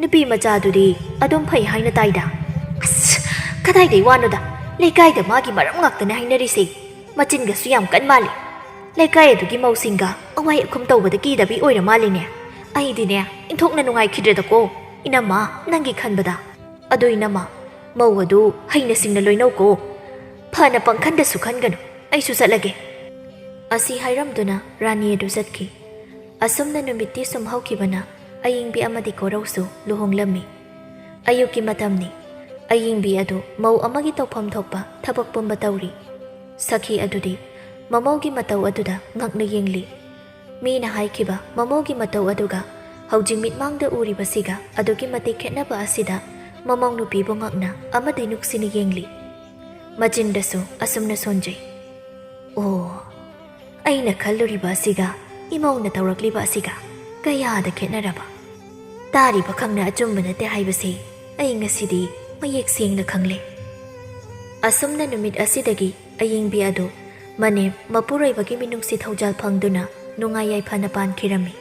ꯅꯨꯄꯤ ꯃꯆꯥꯗꯨꯗꯤ ꯑꯗꯨꯝ ꯐꯩ ꯍꯥꯏꯅ ꯇꯥꯏꯗ꯫" "ꯑꯁ, ꯀꯗꯥꯏꯗꯩ ꯋꯥꯅꯣꯗ? ꯂꯩꯀꯥꯏꯗ ꯃꯥꯒꯤ ꯃꯔꯝ ꯉꯥꯛꯇꯅꯦ ꯍꯥꯏꯅꯔꯤꯁꯦ꯫ ꯃꯆꯤꯟꯒꯁꯨ ꯌꯥꯝ ꯀꯟ ꯃꯥꯜꯂꯦ꯫ ꯂꯩꯀꯥꯏ ꯑꯗꯨꯒꯤ ꯃꯧꯁꯤꯡꯒ ꯑꯋꯥꯏ ꯑꯈꯨꯝ ꯇꯧꯕꯗ ꯀꯤꯗꯕꯤ ꯑꯣꯏꯔ ꯃꯥꯜꯂꯦꯅꯦ꯫" ꯑꯩꯗꯤꯅꯦ, ꯏꯟꯊꯣꯛꯅ ꯅꯨꯡꯉꯥꯏꯈꯤꯗ꯭ꯔꯦꯗꯀꯣ, ꯏꯅꯝꯃ, ꯅꯪꯒꯤ ꯈꯟꯕꯗ꯫ ꯑꯗꯣ ꯏꯅꯝꯃ, ꯃꯧ ꯑꯗꯨ ꯍꯩꯅ ꯁꯤꯡꯅ ꯂꯣꯏꯅꯧꯀꯣ꯫ ꯐꯅ ꯄꯪꯈꯟꯗꯁꯨ ꯈꯟꯒꯅꯨ, ꯑꯩꯁꯨ ꯆꯠꯂꯒꯦ꯫ ꯑꯁꯤ ꯍꯥꯏꯔꯝꯗꯨꯅ ꯔꯥꯅꯤ ꯑꯗꯨ ꯆꯠꯈꯤ꯫ ꯑꯁꯨꯝꯅ ꯅꯨꯃꯤꯠꯇꯤ ꯁꯨꯝ ꯍꯧꯈꯤꯕꯅ ꯑꯌꯤꯡꯕꯤ ꯑꯃꯗꯤ ꯀꯣꯔꯧꯁꯨ ꯂꯨꯍꯣꯡꯂꯝꯃꯤ꯫ ꯑꯌꯨꯛꯀꯤ ꯃꯇꯝꯅꯤ꯫ ꯑꯌꯤꯡꯕꯤ ꯑꯗꯨ ꯃꯧ ꯑꯃꯒꯤ ꯇꯧꯐꯝ ꯊꯣꯛꯄ ꯊꯕꯛ ꯄꯨꯝꯕ ꯇꯧꯔꯤ꯫ ꯁꯈꯤ ꯑꯗꯨꯗꯤ ꯃꯃꯧꯒꯤ ꯃꯇꯧ ꯑꯗꯨꯗ ꯉꯛꯅ ꯌꯦꯡꯂꯤ꯫ ꯃꯤꯅ ꯍꯥꯏꯈꯤꯕ ꯃꯃꯧꯒꯤ ꯃꯇꯧ ꯑꯗꯨꯒ ꯍꯧꯖꯤꯛ ꯃꯤꯠꯃꯥꯡꯗ ꯎꯔꯤꯕꯁꯤꯒ ꯑꯗꯨꯛꯀꯤ ꯃꯇꯤꯛ ꯈꯦꯠꯅꯕ ꯑꯁꯤꯗ ꯃꯃꯧ ꯅꯨꯄꯤꯕꯨ ꯉꯛꯅ ꯑꯃꯗꯤ ꯅꯨꯡꯁꯤꯅ ꯌꯦꯡꯂꯤ꯫ ꯃꯆꯤꯟꯗꯁꯨ ꯑꯁꯨꯝꯅ ꯁꯣꯟꯖꯩ, "ꯑꯣ, ꯑꯩꯅ ꯈꯜꯂꯨꯔꯤꯕ ꯑꯁꯤꯒ ꯏꯃꯧꯅ ꯇꯧꯔꯛꯂꯤꯕ ꯑꯁꯤꯒ ꯀꯌꯥꯗ ꯈꯦꯠꯅꯔꯕ! ꯇꯥꯔꯤꯕ ꯈꯛꯅ ꯑꯆꯨꯝꯕ ꯅꯠꯇꯦ ꯍꯥꯏꯕꯁꯤ ꯑꯩ ꯉꯁꯤꯗꯤ ꯃꯌꯦꯛ ꯁꯦꯡꯅ ꯈꯪꯂꯦ꯫" ꯑꯁꯨꯝꯅ ꯅꯨꯃꯤꯠ ꯑꯁꯤꯗꯒꯤ ꯑꯌꯤꯡꯕꯤ ꯑꯗꯨ ꯃꯅꯦꯝ ꯃꯄꯨꯔꯣꯏꯕꯒꯤ ꯃꯤꯅꯨꯡꯁꯤ ꯊꯧꯖꯥꯜ ꯐꯪꯗꯨꯅ ꯅꯨꯡꯉꯥꯏ ꯌꯥꯏꯐꯅ ꯄꯥꯟꯈꯤꯔꯝꯃꯤ꯫